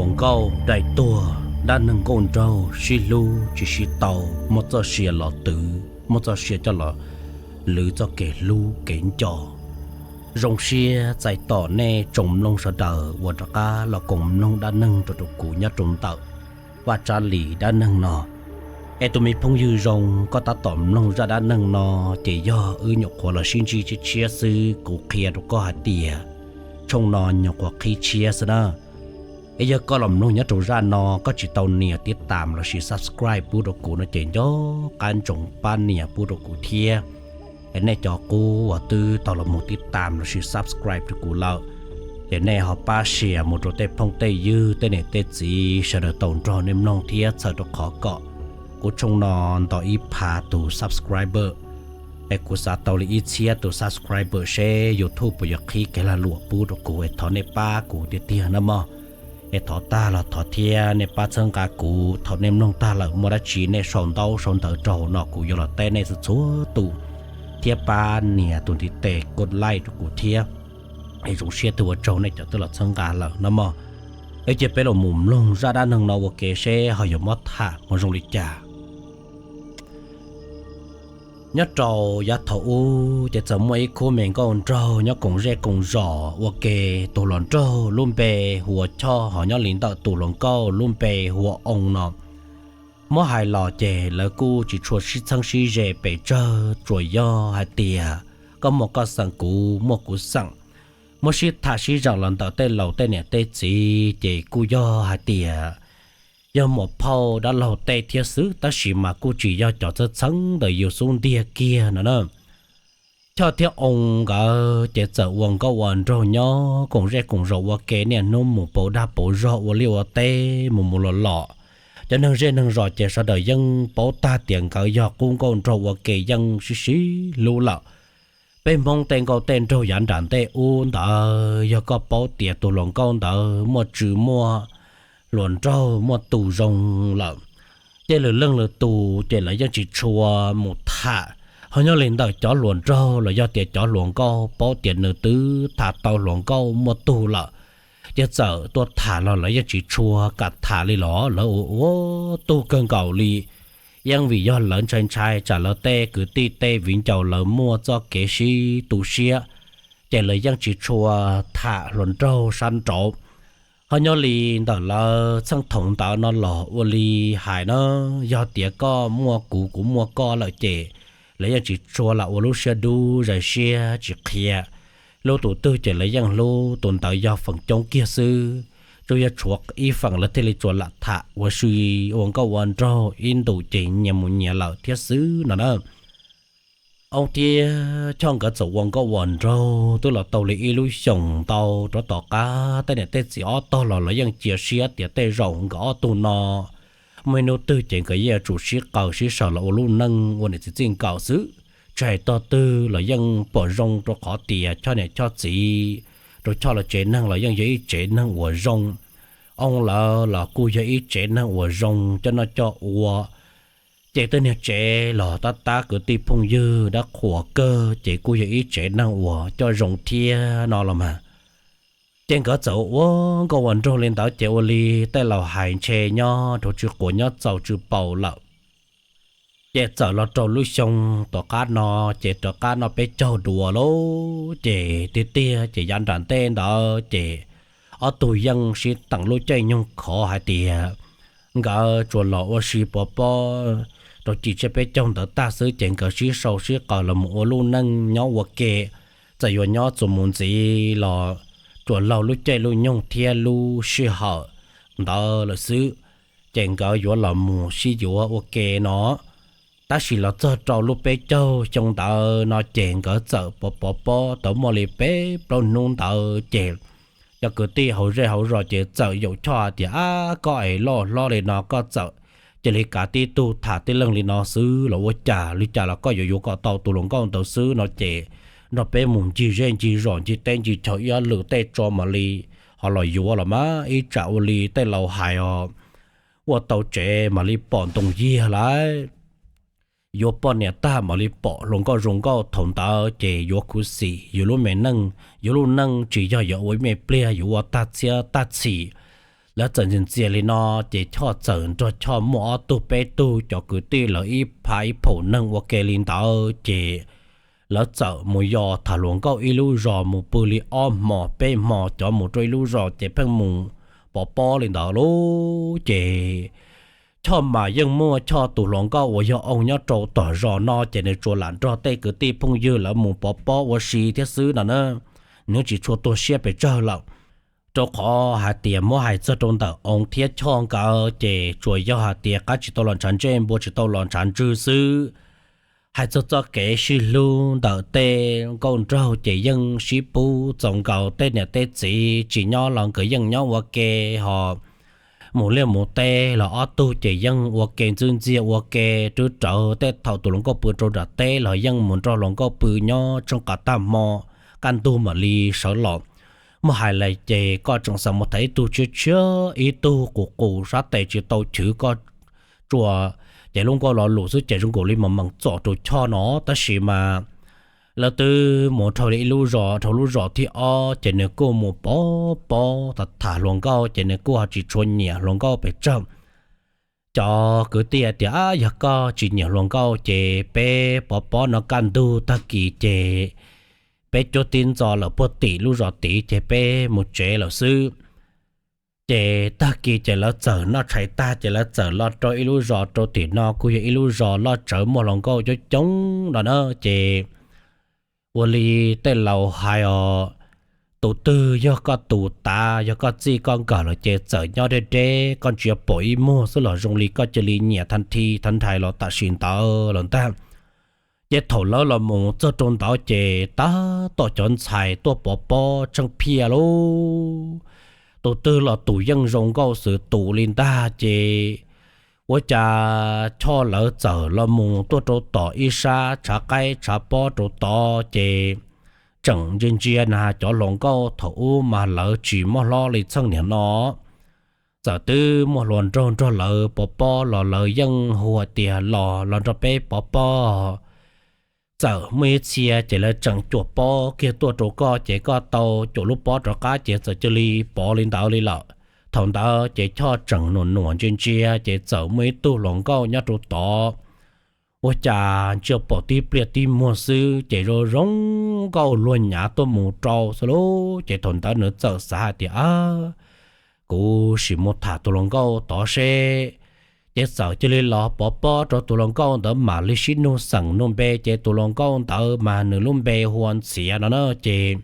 Hluas nkauj dai tuag, dab neeg nkauj nraug sib hlub tsis sib tau, muab txoj sia los twv, muab txoj sia coj los lwv txoj kev hlub kev nco. Zoo siab txais tos nej tsoom mloog sawv daws uas rov qab los koom mloog dab neeg rau rau kuv nyob rau ntawm Vaj Tsab Lis dab neeg no. Es tus me phooj ywg zoo, koj tab tom mloog zaj dab neeg no ces yog wb nyuam qhuav los sib ntsib tshiab tshiab xwb. Kuv qhia rau koj hais tias tshooj no nyuam qhuav qhib tshiab xwb na. Es yog koj los mloog nyob rau zaj no koj tsis tau nias tib tam lossis subscribe pub rau kuv no ces nco qab ntsoov pab nias pub rau kuv thiab. Es nej cov qub uas twb tau los mus tib tam lossis subscribe rau kuv lawm, ces nej ho pab share mus rau tej phooj tej ywg tej niam tej txiv sawv daws tau nrog nej mloog thiab txhawm rau qhov kom kuv tshooj no nto ib phav tus subscriber. Es kuv xav tau li ib txhiab tus subscriber seb YouTube puas yuav qhib kev lag luam pub rau kuv, es thov nej pab kuv tiag tiag na mog. Es thov tag los thov thiab nej pab txhawb nqa kuv, thaum nej mloog tag lawm muaj dab tsi nej sau ntaub sau ntawv rau hauv no kuv yuav los teb nej txhua txhua tus, thiab pab nias tus ntiv tes kov like rau kuv thiab. Es zoo siab twb ua tsaug nej cov twb los txhawb nqa lawm no mog. Es cia peb los mus mloog zaj dab neeg no ua ke seb ho yuav muab tham mus zoo li cas. Nyob rau yav thaum ub ces txawm muaj ib khub me nkauj nraug nyob koom zej koom zos ua ke. Tus hluas nraug lub npe hu ua Choj, ho nyob li ntawm tus hluas nkauj lub npe hu ua Oo no. Muab hais los ces lawv kuj tsis tshua sib txheeb sib ze pes tsawg, tsuas yog hais tias koj muaj koj xeem, kuv muaj kuv xeem. Muab sib tham sib zeem los ntawm tej laus tej niam tej txiv ces kuj yog hais tias yog muam phauj dab laug tej thiab xwb, tab sis mas kuj tsis yog cov txheeb txheeb ntawm yus xub ntiag kiag no na. Choj thiab Oo nkawd ces txawm ua nkauj ua nraug nyob koom zej koom zos ua ke, niaj hnub mus pauv dag pauv zog ua liaj ua teb mus mus los los. Cov neeg zej neeg zos ces sawv daws yeej paub tag tias nkawd yog qub nkauj nraug ua ke yeej sib sib hlub lawm. Peb Hmoob tej nkauj tej nraug yav nram ntej ub ntawd yog koj paub tias tus hluas nkauj ntawd muaj tswv muaj hluas nraug muaj tus zoo lawm, ces lwm leej lwm tus ces lawv yeej tsis tshua mus tham. Ho nyob li ntawm cov hluas nraug los yog tias cov hluas nkauj paub tias nws twb tham tau hluas nkauj muaj tug lawm, ces txawm tuaj tham los lawv yeej tsis tshua kam tham li los lawv ua ua tug kawg nkaus li. Yeej vim yog lawv ntshai ntshai tsam lawv tej kwv tij tej viv ncaus lawv muaj txoj kev sib tu siab, ces lawv yeej tsis tshua tham hluas nraug sab nraud. Ho nyob li ntawm lawv txheej thaum ntawd no los ua li hais na, yog tias koj muaj kuv kuv muaj koj lawm ces lawv yeej tsis tshua lam ua lub siab dub zais siab tsis qhia. Hlub tus twg ces lawv yeej hlub tus ntawd yog feem coob kiag xwb. Tsuas yog tshuav ib feem lawv thiaj li tsuas lam tham ua si ua nkauj ua nraug ib ntus ces nyias mus nyias lawm thiab xwb no na. Oob thiab Choj nkawd txawm ua nkauj ua nraug twb los tau li ib lub xyoos ntau rov tom qab, tej niam tej txiv ob tog los lawv yeej cia siab tias tej zaum nkawd ob tug no muaj ib hnub twg ces nkawd yeej yuav tsum sib qaws sib saws los ua lub neej ua niam txiv txij nkawm xwb. Tsis hais tog twg los yeej pom zoo rau qhov tias Choj niam Choj txiv rau Choj lawv tsev neeg los yeej yog ib tsev neeg uas zoo. Oob lawv los kuj yog ib tsev neeg uas zoo coj noj coj ua, ces tej niag tsev los tab tab kwv tij phooj ywg dab qhuas kawg ces kuj yog ib tsev neeg uas coj zoo thiab no los mas. Ces nkawd txawm ua nkauj ua nraug li ntawd ces ua li tej laus hais ntshe nyob rau tsw quav nyob txaus tsw paus lawm. Ces txawm los rau lub xyoo tom qab no, ces rov qab noj peb caug dua lauj, ces tiag tiag ces yav nram ntej ntawd ces ob tug yeej sib teem lub caij nyoog khov hais tias nkawd tsuas los ua si pov pob rau cim tsiab peb caug ntawd tag xwb ces nkawd sib sau sib qaws los mus ua lub neej nyob ua ke. Txawm yuav nyob txuas mus ntxiv los tsuas laug lub caij lub nyoog thiab lub sij hawm ntawd lawm xwb, ces nkawd yuav los mus sib yuav ua ke no. Tab sis los txog rau lub peb caug xyoo ntawd no ces nkawd txawm pov pov pob tau muaj li peb plaub hnub ntawd ces cov kwv tij hauv zej hauv zos ces txawm yaum Choj tias, Ab, koj es loj hlob li no koj txawm cia li kav tib tug tham tib leeg li no xwb los ua cas? Li cas los koj yuav yuav kom tau tus hluas nkauj ntawd xwb no ces nrog peb mus ncig zej ncig zos ncig teb ncig chaw ib ob lwm tej tso mam li ho los yuav los mas, ib tsam ua li tej laus hais os, ua tau tsev mam li pom ntoo yiag lawm. Yuav poj niam tag mam li pom hluas nkauj zoo nkauj, thaum ntawd ces yuav khuv xim yus lub me neej, yus lub neej tsis yog yuav ua ib me pliag yuav ua tag txhiab tag txhim. Lawv txawm ntxias li no, ces Choj txawm nrog Choj muaj ob tug peb tug cov kwv tij lawv ib phav ib phaum neeg ua ke li ntawd, ces lawv txawm mus yos tham hluas nkauj ib lub zos mus pw li ob hmos peb hmos cov mus rau ib lub zos ces pheej mus pov pob li ntawd lauj. Ces Choj mas yeej muaj Choj tus hluas nkauj uas yog Oo nyob rau tom zos no ces nws tsuas lam nrog tej kwv tij phooj ywg lawv mus pov pob ua si thiab xwb no na. Nws tsis tshua tuag siab pes tsawg lawm, rau qhov hais tias muab hais txog rau ntawm Oo thiab Choj nkawd ces tsuas yog hais tias qab tsis tau los ntshav ntsej npua tsis tau los ntshav ntswg xwb. Hais txog txoj kev sib hlub ntawm tej nkauj nraug ces yeej sib pub txaus nkaus, tej niam tej txiv tsis nyob los nkawd yeej nyob ua ke, ho mus liaj mus teb los ob tug ces yeej ua ke ntxwb ntxiag ua ke, twb rawv tej thaum tus hluas nkauj pw rau nram teb los yeej mus nrog hluas nkauj pw nyob tsheej qas tag hmo, kaj ntug mam li sawv los. Muaj hais lawm ces koj tseem xav mus tham ib tug tshiab tshiab ib tug qus qus sab tes tsis tau chwv koj tsuas, ces lub nkauj lo lus xwb ces zoo nkaus li mas meem txom rau Choj no, tab sis mas lawv twb mus dhau li ib lub zos, dhau lub zos thib ob ces nws kuj mus pov pob tham tham hluas nkauj ces nws kuj ho tsis tshua nyiam hluas nkauj pes tsawg. Cov kwv tij hais tias, Ab, yog koj tsis nyiam hluas nkauj ces peb pov pob no kaj ntug tag kis ces peb cuab tib ntxo lawm puag tim lub zos tid ces peb mus tsev lawm xwb. Ces tag kis ces lawv txawm noj tshais tag ces lawv txawm los rau ib lub zos rau tim no kuj yog ib lub zos loj tsawv muaj hluas nkauj coob coob no na. Ces ua li tej laus hais os, tus twg yog koj tus tav, yog koj txij koj nkawm lawm ces txawm nyob deb deb, koj ntsia pom ib muag xwb los zoo li koj cia li nyiam tha nthi tha nthais los tam sim ntawd lawm ntag. Ces thaum lawv los mus txog rau ntawd ces tab tom cov ntxhais tuaj pov pob tsheej phiaj lauj. Tus twg los tus yeej zoo nkauj xwm tus li ntag ces ua cas Choj lawv txawm los mus tuaj rau tom ib sab tshav qaib tshav pob rau tod ces tseem ntsia ntsia na cov hluas nkauj thaum ub mas lawv tsis mob hlob li txheej niam no. Txawm twb muaj hluas nraug nrog lawv pov pob los lawv yeej hu tias los los nrog peb pov pob. Txawm muaj ib txhia ces lawv tseem cuam pob kiag tuaj rau koj ces koj tau cuam lub pob rov qab ces txawm cia li pov li ntawd li lawm. Thaum ntawd ces Choj tseem nuam nuam ntsia ntsia ces txawm muaj ib tug hluas nkauj nyob rau tod. Ua cas ntsia pom tib pliag tib muag xwb ces zoo zoo nkauj luag nyav tuaj mus rau xwb lauj. Ces thaum ntawd nws txawm xav hais tias, Ab, kuv sim mus tham tus hluas nkauj tod seb. Ces txawm cia li los pov pob rau tus hluas nkauj ntawd mam li sib nug xeem nug npe ces tus hluas nkauj ntawd mas nws lub npe hu ua Ntxhiav no na ces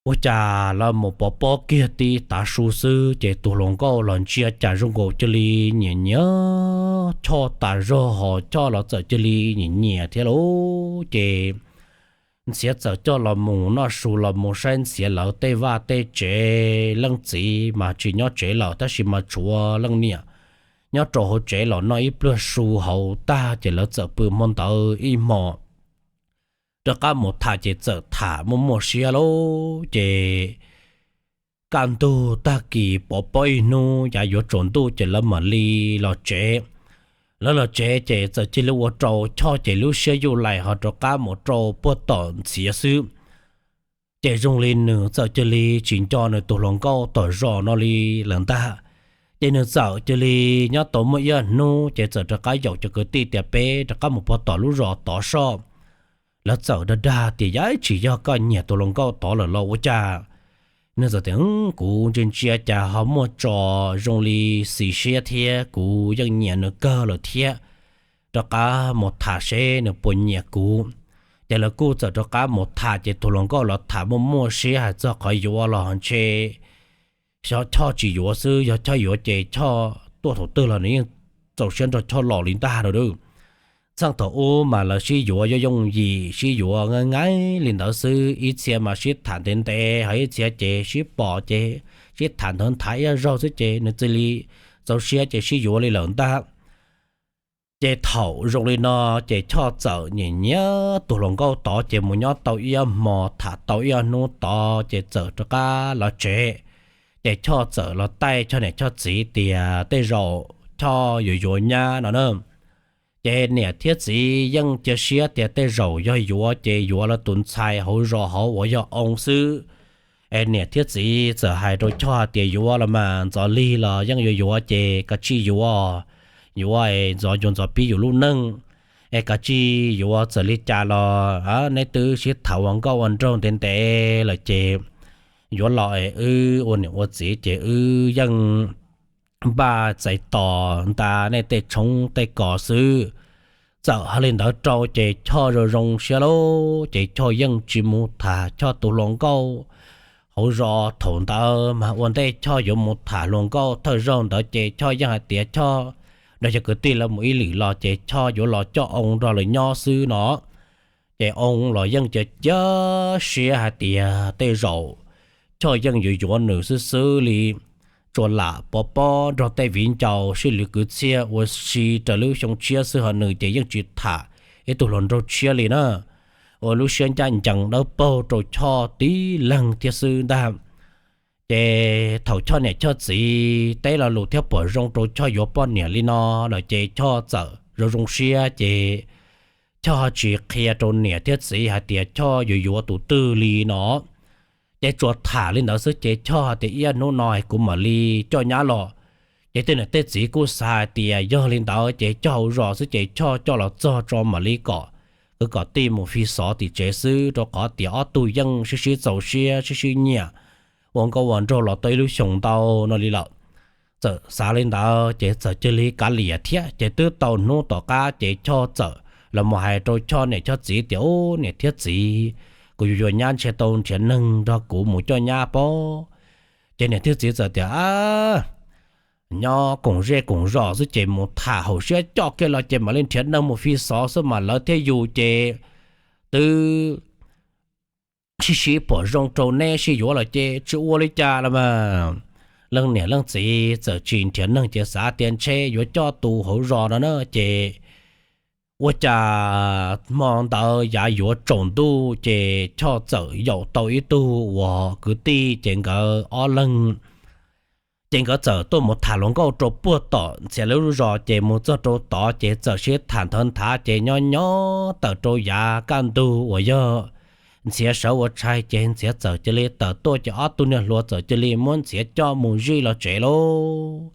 ua cas los mus pov pob kiag tib tav su xwb ces tus hluas nkauj los ntsia cas zoo nkaus cia li nyiam nyiam Choj tas zog ho Choj los txawm cia li nyiam nyiam thiab lauj. Ces Ntxhiav txawm coj los mus noj su los mus saib Ntxhiav lawv tej vaj tej tsev, leej txiv mas tsis nyob tsev lawm tab sis mas tshuav leej niam nyob rau hauv tsev los noj ib pliag su hauv tag ces lawv txawm pw hmo ntawd ib hmo. Rov qab mus tham ces txawm tham muaj muaj siab lauj. Ces kaj ntug tag kis pov pob ib hnub yav yuav tsaus ntuj ces lawv mam li los tsev. Lawv los tsev ces txawm cia li ua rau Choj ces lub siab yuj lais ho rov qab mus rau puag tom Ntxhiav xwb. Ces zoo li nws txawm cia li tsis nco nws tus hluas nkauj tom zos no li lawm ntag. Ces nws txawm cia li nyob tau muaj ib hnub ces txawm rov qab yaum cov kwv tij tias peb rov qab mus puag tom lub zos tod soj. Lawv txawm dag dag tias, Yam tsis yog koj nyiam tus hluas nkauj tod lawm los ua cas? Nws txawm tias, Kuv ntsia ntsia cas ho muaj tso zoo li xis siab thiab, kuv yeej nyiam nws kawg lawm thiab. Rov qab mus tham seb nws puas nyiam kuv. Ces lawv kuj txawm rov qab mus tham ces tus hluas nkauj los tham muaj muaj siab hais txog qhov yuav los ntshe xyov Choj tsis yuav xwb, yog Choj yuav ces Choj tuaj thaum twg los nws yeej txaus siab nrog Choj los li ntag no. Txheej thaum ub mas lawv sib yuav yooj yooj yim, sib yuav nqaij nqaij li ntawd xwb, ib txhia mas sib tham ntev ntev, ho ib txhia ces sib pom ces sib tham ntawd nthav ib zaug xwb ces nws cia li txaus siab ces sib yuav li lawm ntag. Ces thaum zoo li no ces Choj txawm nyiam nyiam tus hluas nkauj tod ces mus nyob tau ib ob hmo tham tau ib ob hnub tod ces txawm rov qab los tsev. Ces Choj txawm los taij Choj niam Choj txiv tias tej zaum Choj yuav yuav nyab no na. Ces niam thiab txiv yeej cia siab tias tej zaum yog yuav ces yuav lawv tus ntxhais hauv zos hauv uas yog Oo xwb. Es niam thiab txiv txawm hais rau Choj hais tias, Yuav los mas, ntxov lig los yeej yuav yuav ces kav tsij yuav, yuav es ntxov yuav ntxov pib yus lub neej, es kav tsij yuav. Txawm li cas los neb twb sib tham ua nkauj ua nraug ntev ntev lawm ces yuav los es wb ua niam ua txiv ces wb yeej npaj txais tos nta nej tej tshoob tej kos xwb. Txawm hais li ntawd rau ces Choj zoo zoo siab lauj, ces Choj yeej tsis mus tham Choj tus hluas nkauj hauv zos. Thaum ntawd mas ua ntej Choj yuav mus tham hluas nkauj thawj zaug ntawd ces Choj yeej hais tias Choj nrog cov kwv tij lawv mus ib lwm los ces Choj yuav los coj oo nrog lawv nyob xwb no. Ces oo los yeej cia cia siab hais tias tej zaum Choj yeej yuav yuav nws xwb xwb li. Tsuas lam pov pob nrog tej viv ncaus sib lwv kwv txhiaj ua si raws lub xyoo tshiab xwb ho nws ces yeej tsis tham ib tug hluas nraug tshiab li na. Ua lub siab ncaj ncees dawb paug rau Choj tib leeg thiab xwb ntag. Ces thaum Choj niam Choj txiv teb lo lus thiab pom zoo rau Choj yuav poj niam li no lawm ces Choj txawm zoo zoo siab ces Choj tsis qhia rau niam thiab txiv hais tias Choj yuav yuav tus twg li no. Ces tsuas tham li ntawd xwb ces Choj hais tias, Ib hnub no kuv mam li coj nyab los. Ces tej niam tej txiv kuj xav hais tias yog li ntawd ces coj hauv zos xwb ces Choj coj los txog tso mam li kom kwv kom tij mus fi xov tim tsev xwb, rau qhov tias ob tug yeej sib sib txaus siab sib sib nyiam ua nkauj ua nraug los tau ib lub xyoos ntau no li lawm. Txawm xav li ntawd ces txawm cia li kav liam thiab. Ces twb tau hnub tom qab ces Choj txawm los mus hais rau Choj niam Choj txiv tias, Ub, niam thiab txiv, kuv yuav yuav nyab, ntshe tau nrhiav neeg nrog kuv mus coj nyab pob. Ces niam thiab txiv txawm tias, Nyob koom zej koom zos xwb ces mus tham haum siab coj kiag los ces mam li nrhiav neeg mus fi xov xwb mas lawv thiab yus ces twb sib sib pom zoo rau neb sib yuav lawm ces tsis ua li cas los mas. Leej niam leej txiv txawm tsis nrhiav neeg ces xav tias ntshe yuav coj tus hauv zos no na ces ua cas hmo ntawd yav yuav tsaus ntuj ces Choj txawm yaum tau ib tug uas kwv tij ces nkawd ob leeg ces nkawd txawm tuaj mus tham hluas nkauj rau puag tom Ntxhiav lub zos ces mus txog rau tod ces txawm sib tham nthawv nthav ces nyob nyob tawm rau yav kaj ntug uas yog Ntxhiav sawv ua tshais ces Ntxhiav txawm cia li tawm tuaj ces ob tug niag hluas txawm cia li muab Ntxhiav coj mus zij los tsev lauj.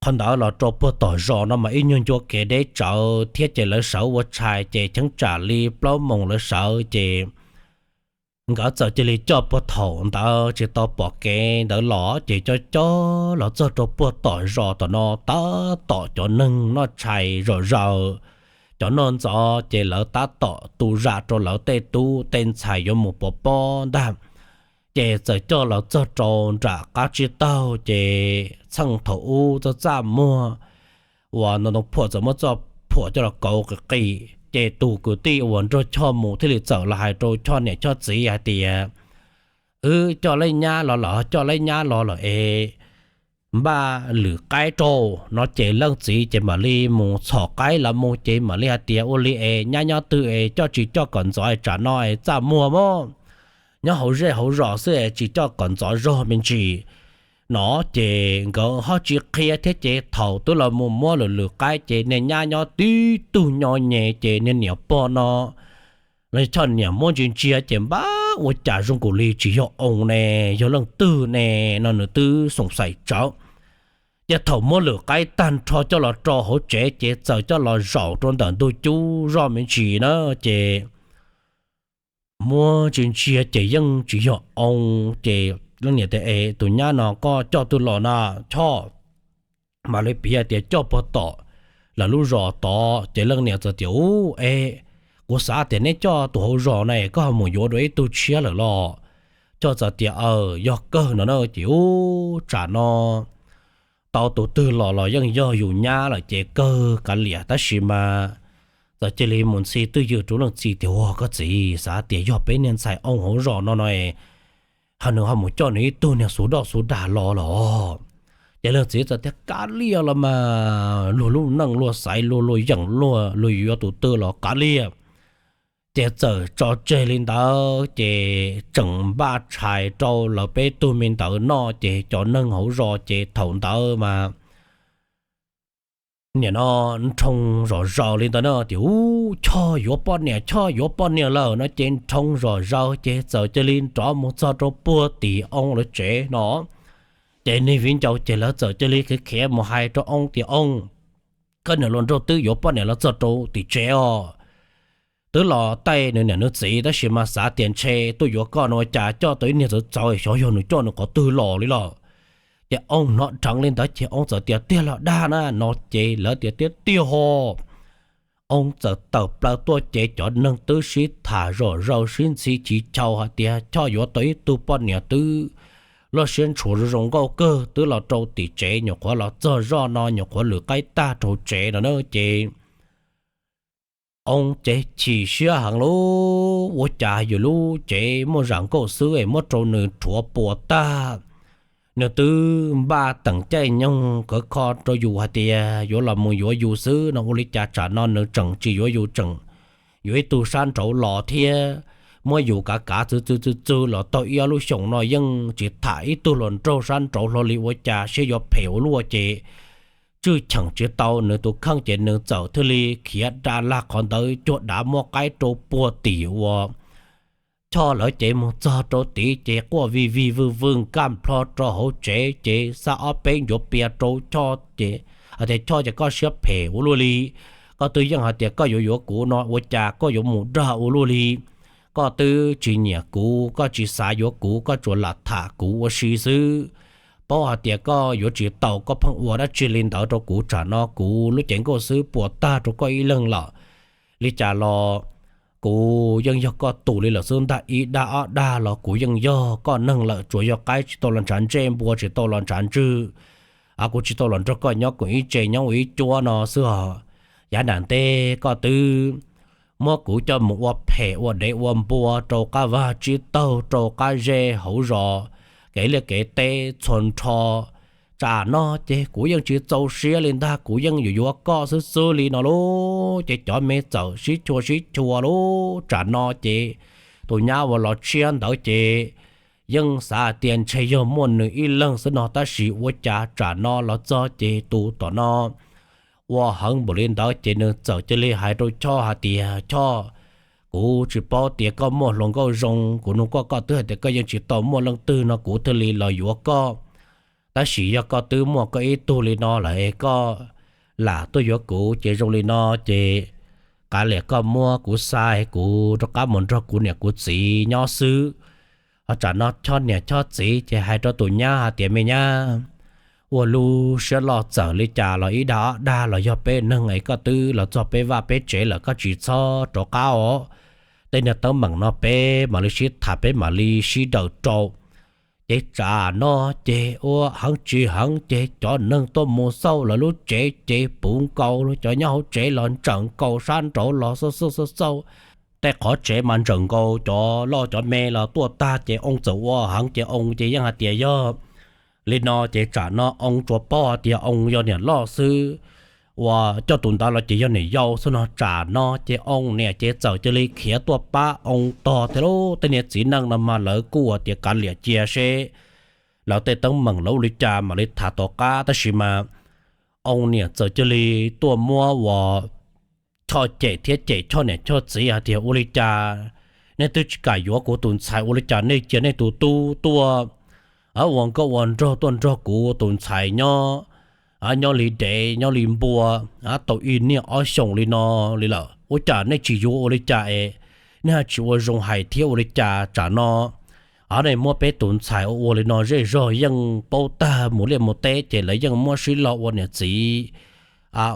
Qhov ntawd los rau puag tom zos no mas ib nyuag ncua kev deb tsawv thiab ces lawv sawv ua tshais ces cheeb tsam li plaub moos lawv sawv ces nkawd txawm cia li coj puag thaum ntawd tsis tau pom kev ntawd los ces coj coj los txog rau puag tom zos tom no tab tom cov neeg noj tshais zom zaws, cov noj ntxov ces lawv tab tom tu zam rau lawv tej tub tej ntxhais yuav mus pov pob ntag. Ces txawm coj los txog rau nram qab tsib taug ces txheej thaum ub txoj txaj muag uas ntoo phuam txawm muab txoj phuam coj los kauv qis qis ces tus kwv tij uas nrog Choj mus thiaj li txawm los hais rau Choj niam Choj txiv hais tias, Wb coj leej nyab los lawm, coj leej nyab los lawm es npaj lwm qaib rau no ces leej txiv ces mam li mus txhom qaib los mus ces mam li hais tias, Ua li es nyab nyob twg es coj tsis coj kom ntxov es tsam no es txaj muag mog, nyob hauv zej hauv zos xwb es tsis coj kom ntxov zog me ntsis no. Ces nkawd ho tsis qhia thiab ces thaum twb los mus muab lwm lwm qaib ces niag nyab nyob tib tug nyo nyem ces niag niam pog no los Choj niam muab ntsia ntsia ces npab ua cas zoo nkaus li tsis yog oo ne, yog leej twg ne no nws twb xoom xaim tsawv. Ces thaum muab lwm qaib tag nrho coj los rau hauv tsev ces txawm coj los zaum rau ntawm ntug cub zoj me ntsis na ces muab ntsia ntsia ces yeej tsis yog oo. Ces leej niam tias, Es tus nyab no koj coj twg los na Choj? Mam li piav hais tias coj puag tom lawv lub zos tod. Ces leej niam txawm tias, Ub, es kuv xav tias neb coj tus hauv zos na es koj ho mus yuav dua ib tug tshiab lawm los? Choj txawm tias, Aw, yog kawg no na. Ces ub, tsam no tau tus twg los los yeej yog yus nyab lawm ces kawg kav liam. Tab sis mas txawm cia li mus ntxhi twj ywm rau leej txiv tias, Ua koj txiv, xav tias yog peb niag ntxhais oo hauv zos no no ho nws ho mus coj nws ib tug niag xub doj xub dag los los? Ces leej txiv txawm tias, Kav liam los mas, luag lub neej luag xaiv luag, luag yeem luag, luag yuav tus twg los kav liam. Ces txawm tso tseg li ntawd ces tseem npaj tshais rau lawv peb tug me ntawd noj ces cov neeg hauv zos ces thaum ntawd mas niam no nroo zom zaws li ntawd na, tias u, Choj yuav poj niam, Choj yuav poj niam lawm no ces nroo zom zaws ces txawm cia li nrov mus txog rau puag tim Oob lawv tsev no. Ces niag viv ncaus ces lawv txawm cia li khiav khiav mus hais rau Oob tias, Oob, koj niam hluas nraug twb yuav poj niam los txog rau tim tsev os. Twb los taij nws niam nws txiv tab sis mas xav tias ntshe tuaj yuav koj no ua cas coj tau ib niag txawv txawv, xyov yog nws coj nws qhov twg los li los. Ces Oob hnov dheev li ntawd ces Oob txawm tias, Tiag los dag na no ces lawv tias, Tiag tiag ho. Oob txawm tawm plaws tuaj ces cov neeg twb sib tham zom zaws sib ntxhi chiv chau hais tias Choj yuav tau ib tug poj niam twb loj siab ntshua zoo zoo nkauj kawg twb los rau tim tsev, nyuam qhuav los txog zoj no nyuam qhuav lwm qaib tag rau tsev no na ces Oob ces chim siab heev lauj, ua cas yus lub cev muaj zam nkauj xwb es muab rau nws rhuav puas tag. Nws twb npaj teem caij nyoog khawv kho rau yus hais tias yuav los mus yuav yus xwb no, ua li cas tsam no nws tseem tsis yuav yus, tseem yuav ib tug sab nraud los thiab muab yus kav kav txwv txwv txwv txwv los tau ib ob lub xyoos no yeej tsis tham ib tug hluas nraug sab nraud hlo li, ua cas siab yuav phem ua luaj ces tswj cheem tsis tau nws tus kheej ces nws txawm thiaj li khiav da lag qhov ntawd cuag dav muab qaib rau puag tim uas Choj lawv cev mus txog rau tid ces quaj vij vij vwj vwj nkaj nplho rau hauv tsev ces xa ob peb ncuav pias rau Choj ces hais tias, Choj, ces koj siab phem ua luaj li, koj twb yeej hais tias koj yuav yuav kuv no ua cas koj yuav mus dag ua luaj li. Koj twb tsis nyiam kuv, koj tsis xav yuav kuv, koj tsuas lam tham kuv ua si xwb. Paub hais tias koj yuav tsis tau, koj pheej ua dab tsi li ntawd rau kuv, tsam no kuv lub cev nkauj xwb puas tag rau koj ib leeg lawm. Li cas los kuv yeej yog koj tus li lawm xwb ntag, ib dag ob dag los kuv yeej yog koj neeg lawm, tsuas yog qaib tsis tau los ntshav ntsej, npua tsis tau los ntshav ntswg, kuv tsis tau los nrog koj nyob koom ib tse nyob ua ib cuab no xwb os. Yav nram ntej koj twb muab kuv coj mus ua phem ua dev ua npua rau qab vaj tsib taug, rau qab zej hauv zos, kev liaj kev teb txhua nrho. Tsam no ces kuv yeej tsis txaus siab li ntag, kuv yeej yuav yuav koj xwb xwb li no lauj. Ces cov me txawm sib chua sib chua lauj. Tsam no ces tus nyab uas los tshiab ntawd ces yeej xav hais tias ntshe yog muaj nws ib leeg xwb no, tab sis ua cas tsam no los txog ces tus tom no ua heev npaum li ntawd ces nws txawm cia li hais rau Choj hais tias, Choj, kuv tsis paub tias koj muaj hluas nkauj zoo, kuv nug koj, koj twb hais tias koj yeej tsis tau muaj leej twg no kuv thiaj li los yuav koj. Tab sis yog koj twb muaj koj ib tug li no lawm es koj lam tuaj yuav kuv ces zoo li no ces kav liam koj muab kuv xa, kuv rov qab mus nrog kuv niam kuv txiv nyob xwb. Ho tsam no Choj niam Choj txiv ces hais rau tus nyab hais tias, Me nyab, ua lub siab loj txawm li cas los ib dag ob dag los yog peb neeg es koj twb los txog peb vaj peb tsev lawm, koj tsis txhob rov qab os. Tej niag teeb meem no peb mam li sib tham, peb mam li sib daws rau. Ces tsam no ces ua heev tsis heev ces cov neeg tuaj mus xauj lawv lub tsev ces puv nkaus, cov nyob hauv tsev los ntsawm nkaus, sab nraud los xauj xauj xauj xauj. Tej qhov tsev mas ntsawm nkaus, cov loj cov me los tuaj tag ces Oo txawm ua heev ces Oo ces yeej hais tias yog li no ces tsam no Oo tsuas paub hais tias Oo yog niam loj xwb, uas coj tus ntawd los ces yog niam yau xwb no. Tsam no ces Oo niam ces txawm cia li khiav tuaj pab Oo tog thiab lauj. Tej niag txiv neej no mas lawv kuj tias kav liam cia seb lawv tej teeb meem lawv ua li cas mam li tham tom qab, tab sis mas Oo niam txawm cia li tuaj muab uas Choj cem thiab cem Choj niam Choj txiv hais tias, Ua li cas nej twb tsis kam yuav kuv tus ntxhais, ua li cas nej cia nej tus tub tuaj ua nkauj ua nraug tuaj nrog kuv tus ntxhais nyob, nyob li dev nyob li npua tau ib niaj ob xyoos li no li lawm, ua cas nej tsis yuav ua li cas es nej ho tsis ua zoo hais thiab ua li cas? Tsam no nej muab peb tus ntxhais ua ua li no zej zog yeej paub tag, mus liaj mus teb ces lawv yeej muab sib log ua niam txiv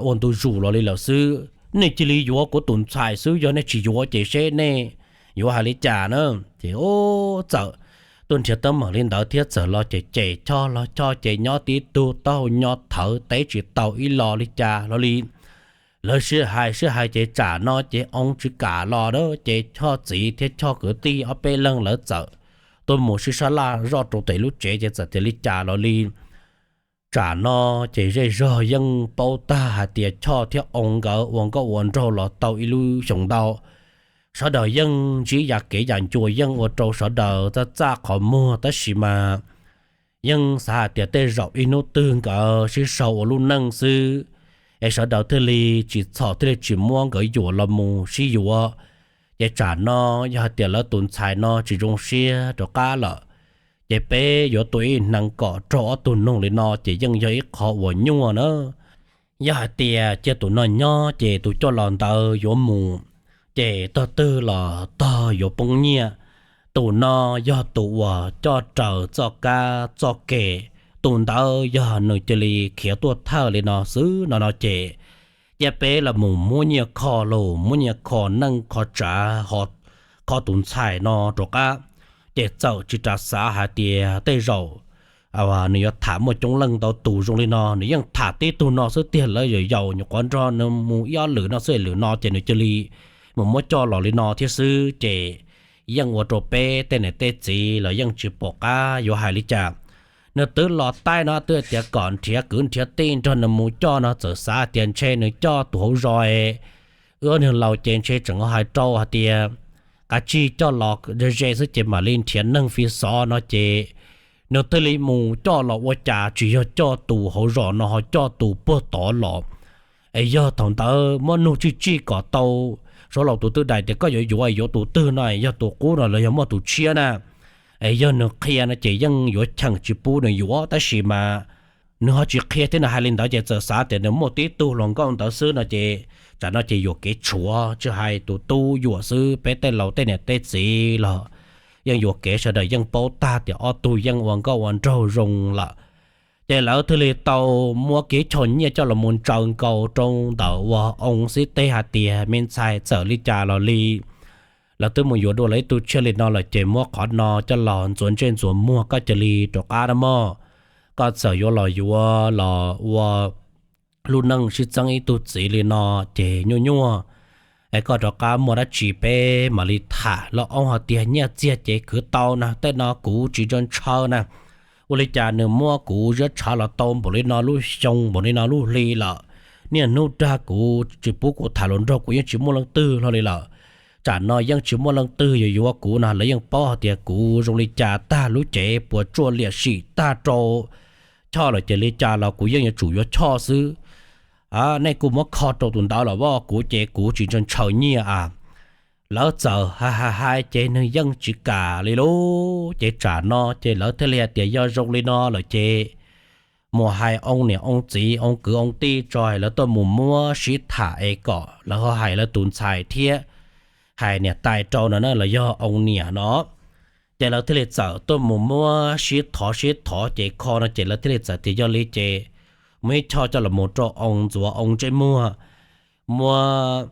ua ntu zus los li lawm xwb. Nej cia li yuav kuv tus ntxhais xwb, yog nej tsis yuav ces seb nej yuav hais li cas na. Ces txawm tuaj nrhiav teeb meem li ntawd thiab txawm los ces cem Choj los Choj ces nyob tib tug taub hau nyo thawv teb tsis tau ib lo li cas los li. Lawv sib hais sib hais ces tsam no ces Oo tsis kam los na, ces Choj txiv thiab Choj kwv tij ob peb leeg lawv txawm tuaj mus sib sab laj zoj rau tom lub tsev ces txawm tias li cas los li. Tsam no ces zej zog yeej paub tag hais tias Choj thiab Oo nkawd ua nkauj ua nraug los tau ib lub xyoos ntau. Sawv daws yeej ntsib yam kev yam ncua yeej ua rau sawv daws txaj txaj qhov muag, tab sis mas yeej xav hais tias tej zaum ib hnub twg nkawd sib sau ua lub neej xwb es sawv daws thiaj li tsis txhom thiaj li tsis muab nkawd yuam los mus sib yuav. Ces tsam no yog hais tias lawv tus ntxhais no tsis zoo siab rov qab lawm, ces peb yuav tua ib hneev kom raug ob tug noog li no ces yeej yog ib qho uas nyuaj na. Yog hais tias cia tus no nyob ces tus coj los ntawd yuav mus, ces tog twg los tog yuav poob nyiaj. Tus no yog tus uas coj raws txoj kab txoj ke, tus ntawd yog nws cia li khiav tuaj thawj li no xwb no no ces, cia peb los mus muab nyiaj kho los muab nyiaj kho neej kho tsav ho kho tus ntxhais no rov qab. Ces txawm tsis ras xav hais tias tej zaum nws yuav tham muaj coob leej ntau tus zoo li no, nws yeej tham tib tug no xwb tiag, lawv yaus yaus nyuam qhuav nrog nws mus ib ob lwm no xwb, lwm no ces nws cia li mus muab coj los li no thiab xwb ces yeej ua rau peb tej niam tej txiv los yeej tsis pom qab yuav hais li cas. Nws twb los taij no twb tias kom nrhiav kwv nrhiav tij nrog nws mus coj no txawm xav tias ntshe nws coj tus hauv zos es wb ob niag laus ces ntshe tseem hais rau hais tias kav tsij coj los ze ze xwb ces mam li nrhiav neeg fi xov no ces nws thiaj li mus coj los ua cas tsis yog coj tus hauv zos no ho coj tus puag tod los. Es yog thaum ntawd muab nug tsij tsij kom tau, sav laus tus twb daim tias koj yuav yuav yuav tus twg no, yog tus qub no los yog muaj tus tshiab na. Es yog nws qhia no ces yeej yuav cheem tsis pub nws yuav, tab sis mas nws ho tsis qhia thiab nws hais li ntawd ces txawm xav tias nws muaj tib tug hluas nkauj ntawd xwb no ces tsam no ces yuam kev tshuav, tsis hais tus tub yuam xwb, peb tej laus tej niam tej txiv los yeej yuam kev, sawv daws yeej paub tag tias ob tug yeej ua nkauj ua nraug zoo lawm. Ces lawv thiaj li tau muab kev choj nyiaj coj los mus ntsaws nkaus rau ntawm ua oo xib teb hais tias me ntxhais, txawm li cas los li lawv twb mus yuav dua lawv ib tug tshiab li no lawm ces muab qhov no coj los ntxuav ntsej ntxuav muag koj cia li rov qab na mog. Koj txawm yuav los yuav los ua lub neej sib txeeb ib tug txiv li no ces nyuaj nyuaj. Es koj rov qab muaj dab tsi peb mam li tham. Los oo hais tias nyiaj txiag ces khwv tau na, tej no kuv tsis ntshaw ntshaw na. Ua li cas nws muab kuv ziab tshav los tau npaum li no lub xyoo npaum li no lub hli lawm, niaj hnub dag kuv tsis pub kuv tham hluas nraug, kuv yeej tsis muaj leej twg hlo li lawm. Tsam no yeej tsis muaj leej twg yuav yuav kuv no, lawv yeej paub hais tias kuv zoo li cas tag lub cev puas tsuaj liam sim tag rau Choj lawm ces li cas los kuv yeej yuav tsum yuav Choj xwb. Nej kuj muab kho rau tus ntawd los as, kuv ces kuv tsis ntshaw ntshaw nyiaj a. Lawv txawm hais hais hais ces nws yeej tsis kam li lauj. Ces tsam no ces lawv thiaj li hais tias yog zoo li no lawm ces mus hais oo niam oo txiv oo kwv oo tij tso, lawv tuaj mus muab sib tham es kom lawv ho hais lawv tus ntxhais thiab hais niam tais rau no na, los yog oo niam no. Ces lawv thiaj li txawm tuaj mus muab sib thov sib thov ces kho no ces lawv thiaj li txawm tias yog li ces muab ib Choj coj los mus rau oo ntxuav oo ntsej muag, muab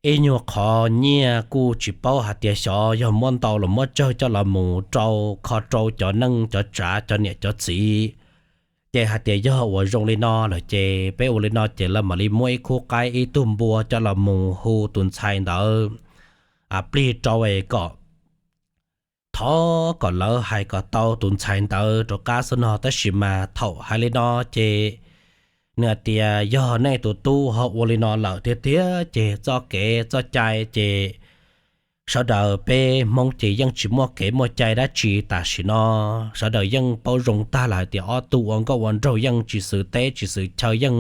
ib nyuag qho nyiaj kuj tsis paub hais tias xyov yog muab ntau los muab tsawg coj los mus rau kho rau cov neej cov tsav cov niam cov txiv. Ces hais tias yog ua zoo li no lawm ces peb ua li no ces lawv mam li muab ib khub qaib ib tug npua coj los mus hu tus ntxhais ntawd plig rau es kom thov kom lawv hais kom tau tus ntxhais ntawd rov qab xwb no. Tab sis mas thaum hais li no ces nws hais tias yog nej tus tub ho ua li no lawm tiag tiag ces txoj kev txoj cai ces sawv daws peb Hmoob ces yeej tsis muaj kev muaj cai dab tsi tam sim no. Sawv daws yeej paub zoo tag lawm hais tias ob tug ua nkauj ua nraug yeej tsis xwm teb tsis xwm chaw, yeej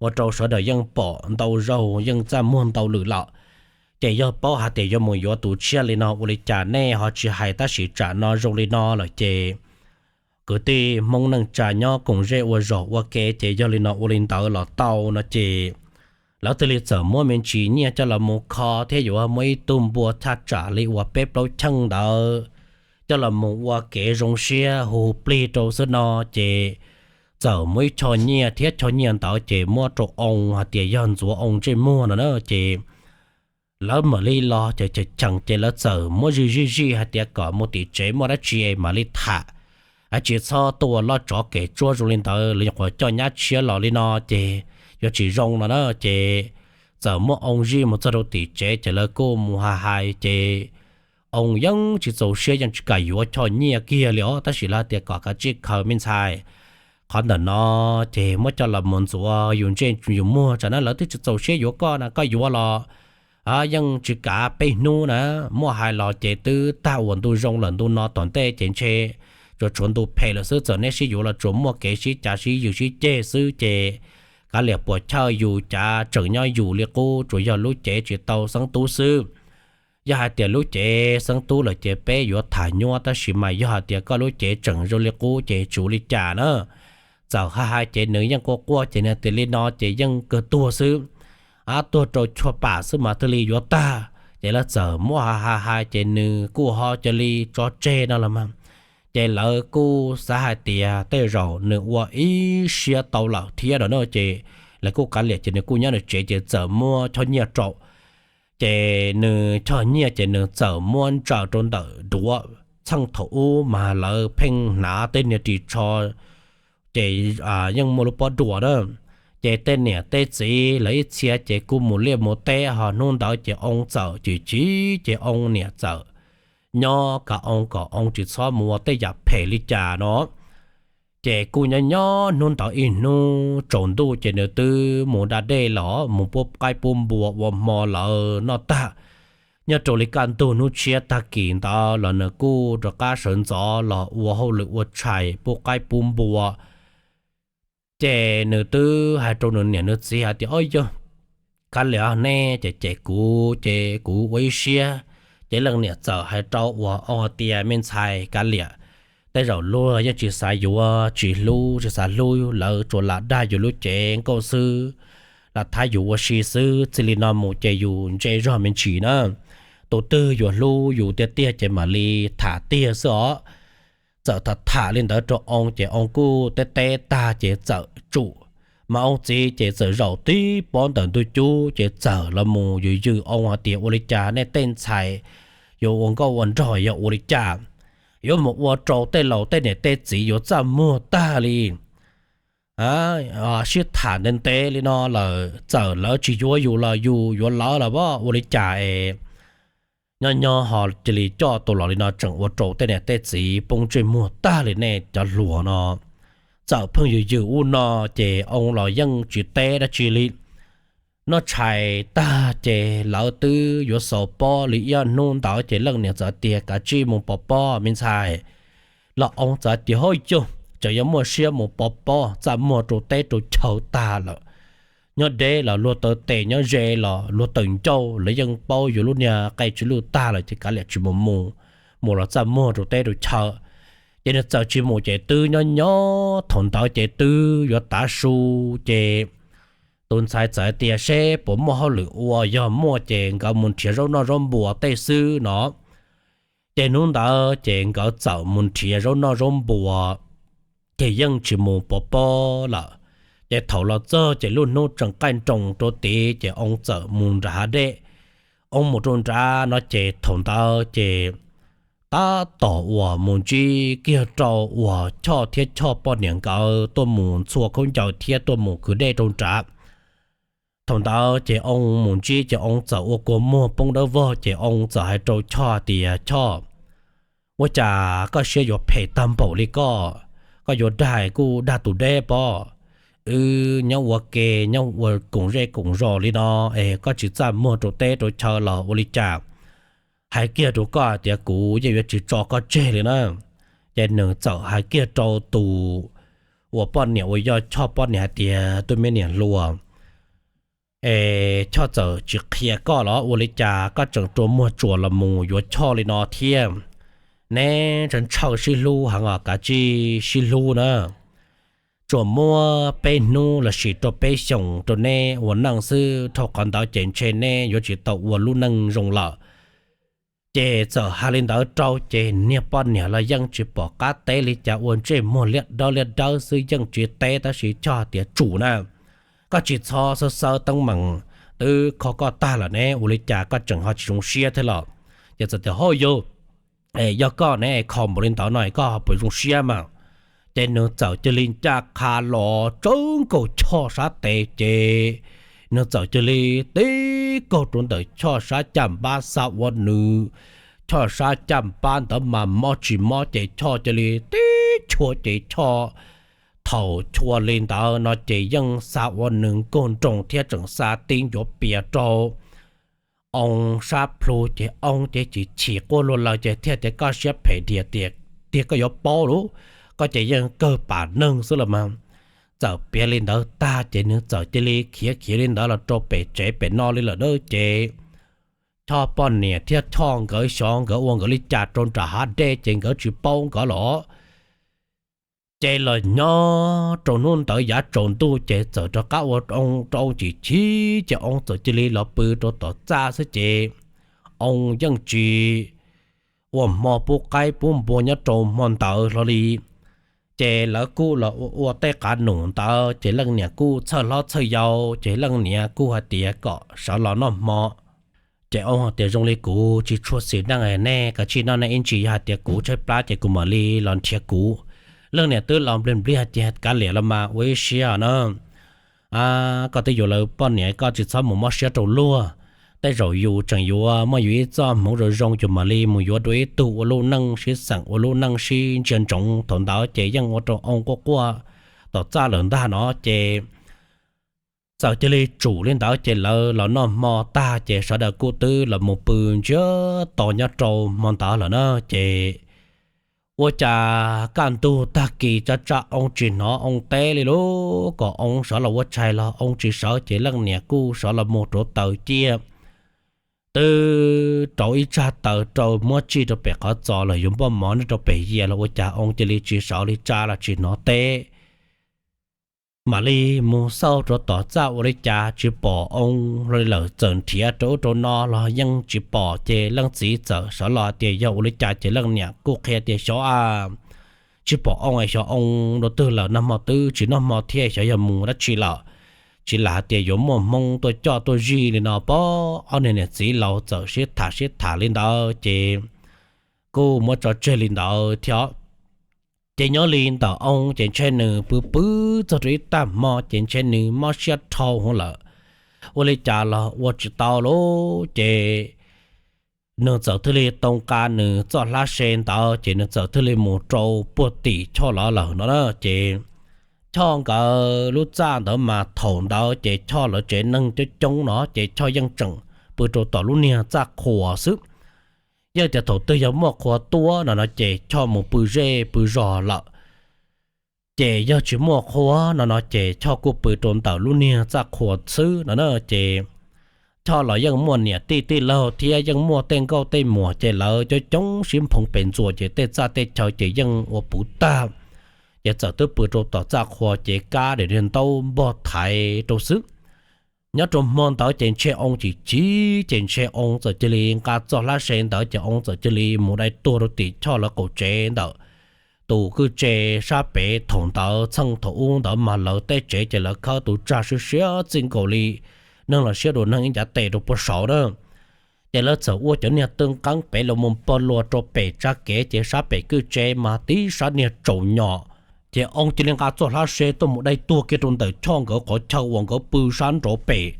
ua rau sawv daws yeej pom ntau zaug yeej txaj muag ntau lwm lawm. Ces yog paub hais tias yuav mus yuav tus tshiab li no ua li cas nej ho tsis hais, tab sis tsam no zoo li no lawm ces kwv tij Hmoob neej tsa nyob koom zej ua zog ua ke ces yog li no ua li ntawd los tau no ces lawv thiaj li txawm muab me ntsis nyiaj coj los mus kho thiab yuav muab ib tug npua thaj tsam li uas peb plaub cheej ntawd coj los mus ua kev zoo siab hu plig rau xwb no ces txawm muab ib Choj nyiaj thiab Choj nyiaj ntawd ces muab rau oo hais tias yog ntxuav oo ntsej muag no na ces lawv mam li los ces cheem ces lawv txawm muab zij zij zij hais tias kom mus tim tsev muaj dab tsi es mam li tham, tsis txhob tuaj ua loj tsov kem tsuab zoo li ntawd, lawv nyuam qhuav coj nyab tshiab los li no ces yuav tsis zoo no na ces txawm muab oo zij mus txog rau tim tsev ces lawv kuj mus hais hais ces oo yeej tsis txaus siab yeej tsis kam yuav Choj nyiaj kiag li os, tab sis lawv hais tias kom kav tsij khaws me ntxhais, qhov ntawm no ces muab coj los mus ntxuav yus ntsej yus muag tsam na lawv twb tsis txaus siab yuav koj na, koj yuav los yeej tsis kav peb hnub na. Muaj hais los ces twb tag uas ntu zoo lawm, ntu no tom ntej ces ntshe tsuas tshuav ntu phem lawm xwb, txawm neb sib yuav los tsuas muaj kev sib cav sib yws sib ceg xwb ces Kav liam puas chawj yus cav tseem nyob yus li qub, tsuas yog lub cev tsis tau xeeb tub xwb. Yog hais tias lub cev xeeb tub lawm ces peb yuav tham nyuaj, tab sis mas yog hais tias koj lub cev tseem zoo li qub ces tsis ua li cas na. Txawm hais hais ces nws yeej quaj quaj ces nws tias li no ces yeej kawg tuag xwb, tuag rau chua pam xwb mas thiaj li yuav tag. Ces lawv txawm muab hais hais hais ces nws kuj ho cia li tso tseg no los mas. Ces lawv kuj xav hais tias tej zaum nws ua ib siab tau lawm thiab no na, ces lawv kuj kav liam ces nws kuj nyob nws tsev ces txawm muab choj nyiaj rau. Ces nws choj nyiaj ces nws txawm muab ntsaws rau ntawm duav, txheej thaum ub mas lawv pheej hnav tej niag ris tsho ces yeej muaj lub pob duav na. Ces tej niam tej txiv lawv ib txhia ces kuj mus liaj mus teb, ho hnub ntawd ces Oo txawm chim chim ces Oo niam txawm nyob kav Oo kom Oo tsis txhob mus ua tej yam phem li cas no. Ces kuj nyob nyob hnub ntawd ib hnub tsaus ntuj ces nws twb mus da dej los mus pub qaib pub npua ua hmo lawv noj tag. Nyob rau li kaj ntug hnub tshiab tag kis ntawd los nws kuj rov qab sawv ntxov los ua hauj lwm ua tshais pub qaib pub npua. Ces nws twb hais rau nws niam nws txiv hais tias, Ob yog, kav liam nej ces cem kuv ces kuv ua ib siab. Ces leej niam txawm hais rau uas Oo tias, Me ntxhais, kav liam, tej zaum luag yeej tsis xav yuav, tsis hlub, tsis xav hlub lawv, tsuas lam dag yus lub cev nkauj xwb, lam thab yus ua si xwb. Txij li no mus ces yus ntse zog me ntsis na. Tus twg yuav hlub yus tiag tiag ces mam li tham tiag xwb os. Txawm tham tham li ntawd rau Oo ces Oo kuj teb teb tag ces txawm tsum. Mas Oo txiv ces txawm zaum tib pob ntawm ntug cub ces txawm los mus yws yws Oo hais tias, Ua li cas nej tej ntxhais yuav ua nkauj ua nraug yog ua li cas? Yuav mus ua rau tej laus tej niam tej txiv yuav txaj muag tag li. Sib tham ntev ntev li no lawm txawm lawv tsis yuav yus los yus yuav lawv los ua li cas es nyob nyob ho cia li coj tau los li no tseem ua rau tej niam tej txiv poob ntsej muag tag li nej cov hluas no. Txawm pheej yws yws ub no ces Oo los yeej tsis teb dab tsi li. Noj tshais tag ces lawv twb yuav xaus pob li ib hnub ntawd ces leej niam txawm tias, Kav tsij mus pov pob me ntxhais. Los Oo txawm tias, Hauj yog, tseem yuav muaj siab mus pov pob txaj muag rau teb rau chaw tag lawm. Nyob deb los luag taw tes, nyob ze los luag taw ncauj, lawv yeej paub yus lub niag qe tsis luj tag lawm ces kav liam tsis mus mus, mus los txaj muag rau teb rau chaw. Ces nws txawm tsis mus ces twb nyob nyob thaum ntawd ces twb yuav tav su ces tus ntxhais txawm tias seb puas muaj hauj lwm ua, yog muaj ces nkawd mus nrhiav zaub noj zaub npua tej xwb no. Ces hnub ntawd ces nkawd txawm mus nrhiav zaub noj zaub npua, ces yeej tsis mus pov pob lawm. Ces thaum los txog ces lub hnub tseem qaij nroos rau tid ces Oo txawm mus nram hav dej. Oo mus rau nrad no ces thaum ntawd ces tab tom uas mus ntsib kiag rau uas Choj thiab Choj poj niam nkawd tuaj mus ntxhua khaub ncaws thiab tuaj mus kwv dej rau nrad. Thaum ntawd ces Oo mus ntsib ces Oo txawm ua kua muag poob dawb vog ces Oo txawm hais rau Choj tias, Choj, ua cas koj siab yuav phem tag npaum li koj? Koj yuav dag kuj dag tus deb pob. Wb nyob ua ke nyob ua koom zej koom zos li no es koj tsis txaj muag rau teb rau chaw los ua li cas? Hais kiag rau koj hais tias kuv yeej yuav tsis tso koj tseg li na. Ces nws txawm hais kiag rau tus uas poj niam uas yog Choj poj niam hais tias, Tub me niam hluas, es Choj txawm tsis qhia koj los ua li cas koj tseem rua muag tsuas los mus yuav Choj li no thiab? Neb ntshaw ntshaw sib hlub heev os, kav tsij sib hlub na. Tsuas muab peb hnub lossis rau peb xyoos rau neb ua neej xwb, dhau qhov ntawd ces ntshe neb yuav tsis tau ua lub neej zoo lawm. Ces txawm hais li ntawd rau ces niag poj niam los yeej tsis pom qab teb li cas, ua ntsej muag liab dawb liab dawb xwb yeej tsis teb, tab sis Choj tias, Tsum na, koj tsis txhob xawb xawb teeb meem, twb kho koj tag lawm ne, ua li cas koj tseem ho tsis zoo siab thiab los? Ces txawm tias, Hauj yog, yog koj ne kho npaum li ntawd no koj puas zoo siab mas? Ces nws txawm cia li ncaj qha los tsawb nkaus Choj sab tes ces nws txawm cia li tib kaug rau ntawm Choj sab caj npab xa ua nws. Choj sab caj npab ntawd mas mob tsis mob ces Choj cia li tib chua ces Choj, thaum chua li ntawd no ces yeej xa ua nws nkaug nroos thiab tseem xa tib ncuav pias rau Oo sab plhu ces Oo ces chim chim quaj luag lawm ces thiaj tias, Koj siab phem diam tiag, koj yuav paub lawm, koj ces yeej kawg pam neeg xwb los mas. txawm piav li ntawd tag ces nws txawm cia li khiav khiav li ntawd los rau pem tsev pem no li lawm na. Ces Choj poj niam thiab Choj nkawd xyov nkawd ua nkawd li cas rau nram hav dej ces nkawd tsis paub nkawd los. Ces los nyob rau hnub ntawd yav tsaus ntuj ces txawm rov qab ua rau Oo chim chim ces Oo txawm cia li los pw rau tom txaj xwb ces Oo yeej tsis ua hmo pub qaib pub npua nyob rau hmo ntawd hlo li. Ces lawv kuj los ua tej qav num ntawd ces leej niam kuj txhawj hlob txhawj yau ces leej niam kuj hais tias kom sawv los noj hmo. Ces Oo hais tias zoo li kuv tsis tshua xis neej, nej kav tsij noj nej ib ntsis, yog hais tias kuv tshaib plab ces kuv mam li los nrhiav kuv. Leej niam twb los nplig nplig hais tias kav liam los mas ua ib siab na. Koj twb yuav lawv poj niam koj tsis txhob mus mob siab rau luag. Tej zaum yus tseem yuav muaj yus ib txoj hmoov zoo zoo yus mam li mus yuav dua ib tug ua lub neej sib xeem ua lub neej sib ntsia ntsoov. Thaum ntawd ces yeej ua rau Oo quaj quaj tom txaj lawm ntag no ces txawm cia li tsum li ntawd ces lawv los noj hmo tag ces sawv daws kuj twb los mus pw ntsiag to nyob rau hmo ntawd lawm na. Ces ua cas kaj ntug tag kis tsab tsaj Oo tsis hnov Oo teb li lub, kom Oo sawv los ua tshais los Oo tsis sawv ces leej niam kuj sawv los mus rauv taws ciaj. Twb rauv ib tsag taws rau muab tsij rau pem qhov txos los yuav npoj mov noj rau pem yias los ua cas Oo cia li tsis sawv li, tsab los tsis hnov teb. Mam li mus xauj rau tom txaj ua li cas tsis pom Oo hlo li lawm, txawm nrhiav rau ub rau no los yeej tsis pom ces leej txiv txawm sawv los tias yog ua li cas ces leej niam kuj qhia tias xyov a, tsis pom Oo, xyov Oo dua twg lawm, nag hmo twb tsis noj hmo thiab xyov yog mus dab tsi lawm. Tsis lam hais tias yuav muaj Hmoob tuaj coj tuaj zij li no pob. Ob niag niam txiv laus txawm sib tham sib tham li ntawd ces kuj muab tso tseg li ntawd thiab. Ces nyob li ntawm Oo ces ntshe nws pw pw txog rau ib tag hmo ces ntshe nws mob siab dhau hwv lawm, ua li cas los ua tsis tau lawm ces nws txawm thiaj li too nqa nws txoj hlab se ntawd ces nws txawm thiaj li mus rau puag tim Choj lawv lawm no na. Ces Choj nkawd lub txaj ntawd mas thaum ntawd ces Choj lawv tsev neeg coob coob no ces Choj yeej tseem pw rau tom lub niag txaj qhua xwb. Yeej tias thaum twg yog muaj qhua tuaj no no ces Choj mus pw zej pw zos lawm. Ces yog tsis muaj qhua no no ces Choj kuj pw rau ntawm lub niag txaj qhua xwb no na. Ces Choj los yeej muaj niam tij tij laug thiab yeej muaj tej nkauj tej muam ces lawv coob coob sib nphoo pes ntxuas ces tej txaj tej chaw ces yeej ua puv tag. Ces txawm twb pw rau tom txaj qhua ces kab daim ntaub npog thaiv rau xwb. Nyob rau hmo ntawd ces ntshe Oo chim chim ces ntshe Oo txawm cia li nqa txoj hlab se ntawd ces Oo txawm cia li mus dai tuag rau tim Choj lawv qaum tsev ntawm tus kwj tse sab pem. Thaum ntawd txheej thaum ub ntawd mas lawv tej tsev ces lawv khawb tus tsag siab siab txij nkaus li neeg los siab dua neeg ib ncav tes rau puag saud na. Ces lawv txawm ua cov niag twj nqeeb pem los mus pog luas rau pem tsa kev ces sab pem kwj tse mas tib sab niag tsaus nyos. Ces Oo cia li nqa txoj hlab se tuaj mus dai tuag kiag rau ntawm Choj nkawd qhov chaw uas nkawd pw sab nraud pem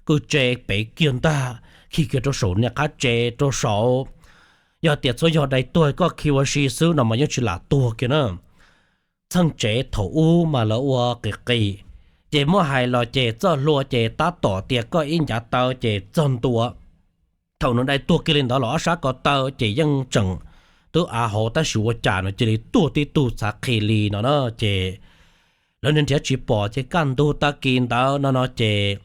kwj tse pem kiag ntag, khi kiag rau saum niag qab tse rau saud. Yog tias txhua yog dai tuag koj khi ua si xwb no mas yeej tsis lam tuag kiag na. Txheej tsev thaum ub mas lawv ua qis qis, ces muab hais los ces txoj hlua ces tab tom tias koj ib ncav taw ces txog ntua. Thaum nws dai tuag kiag li ntawd los ob sab ko taw ces yeej tseem twb av hauv tab sis ua cas nws cia li tuag tib tug txhav qhi li no na. Ces lawv nrhiav tsis pom ces kaj ntug tag kis ntawd no no ces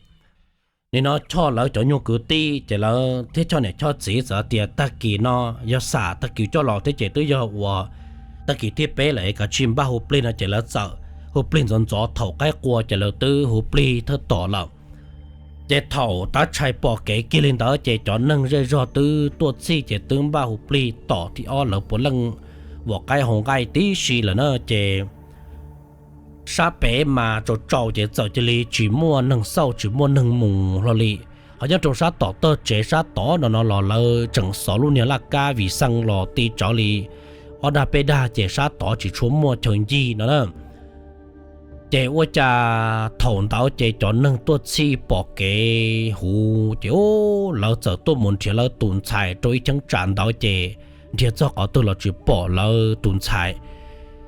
nim no Choj lawv cov nyuag kwv tij ces lawv thiab Choj niam Choj txiv txawm tias tag kis no yog xam tag kis coj los thiab ces twb yog ua tag kis thib peb lawm es kav tsij npaj hu plig no ces lawv txawm hu plig ntxov ntxov thaum qaib qua ces lawv twb hu plig thawj tom lawm. Ces thaum tav tshais pom kev kiag li ntawd ces cov neeg zej zog twb tuaj txhij ces twb npaj hu plig tom thib ob lawv puav leej vom qaib hau nqaij tib si lawm na. Ces sab pem mas tsaus tsaus ces txawm cia li tsis muaj neeg xauj tsis muaj neeg mus hlo li. Ho nyob rau sab tom tog tsev sab tod no no los lawv tseem xov lub niag laj kab vim xeev los ti tsawv li ob dag peb dag ces sab tod tsis tshua muaj chaw ncig no na. Ces ua cas thaum ntawd ces cov neeg tuaj txhij pom kev huv ces lawv txawm tuaj mus nrhiav lawv tus ntxhais rau ib cheeb tsam ntawd ces nrhiav txog qhov twg los tsis pom lawv tus ntxhais.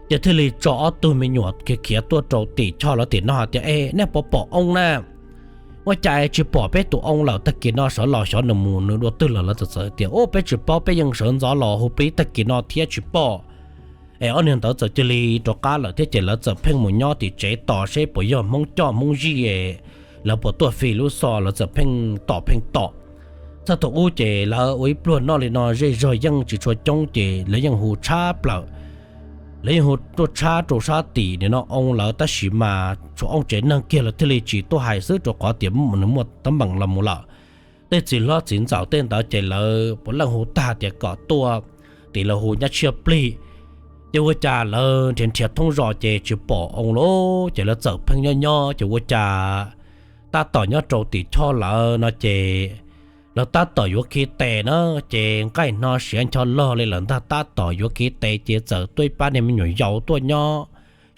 Ces thiaj li tso ob tug me nyuam khiav khiav tuaj rau tim Choj lawv tim no hais tias, Es nej puas pom Oo na? Ua cas tsis pom peb tus Oo lawm? Tag kis no sawv los xyov nws mus nws dua twg lawm. Lawv txawm txawm tias, Ub, peb tsis paub, peb yeej sawv ntxov los hu plig tag kis no thiab tsis pom. Es ob niag ntawd txawm cia li rov qab lawm thiab ces lawv txawm pheej mus nyob tim tsev tos seb puas yog Hmoob coj Hmoob zij, lawv puas tuaj fij lub xov, lawv txawm pheej tos pheej tos. Txog thaum ub ces lawv ua ib pluag noj li no zej zog yeej tsis tshua coob ces lawv yeej hu tshab plaws, lawv yeej hu tuaj tshab rau sab tim nim no oo lawv tab sis mas tshuav ob tsev neeg kiag lawv thiaj li tsis tuaj hais xwb rau qhov tias nws muaj teeb meem los mus lawm. Tej txiv hlob txiv ntxawm tej ntawd ces lawv puav leej hu tag tias kom tuaj tim lawv hu nyab tshiab plig. Ces ua cas lawv nrhiav nrhiav thoob zos ces tsis pom oo lawm ces lawv txawm pheej nyob nyob ces ua cas tab tom nyob rau tim choj lawm no ces lawv tab tom yuav khi tes na, ces nqaij hno siav ncho log li lawm ntag, tab tom yuav khi tes ces txawm tuaj ib pab niag me nyuam yaus tuaj nyob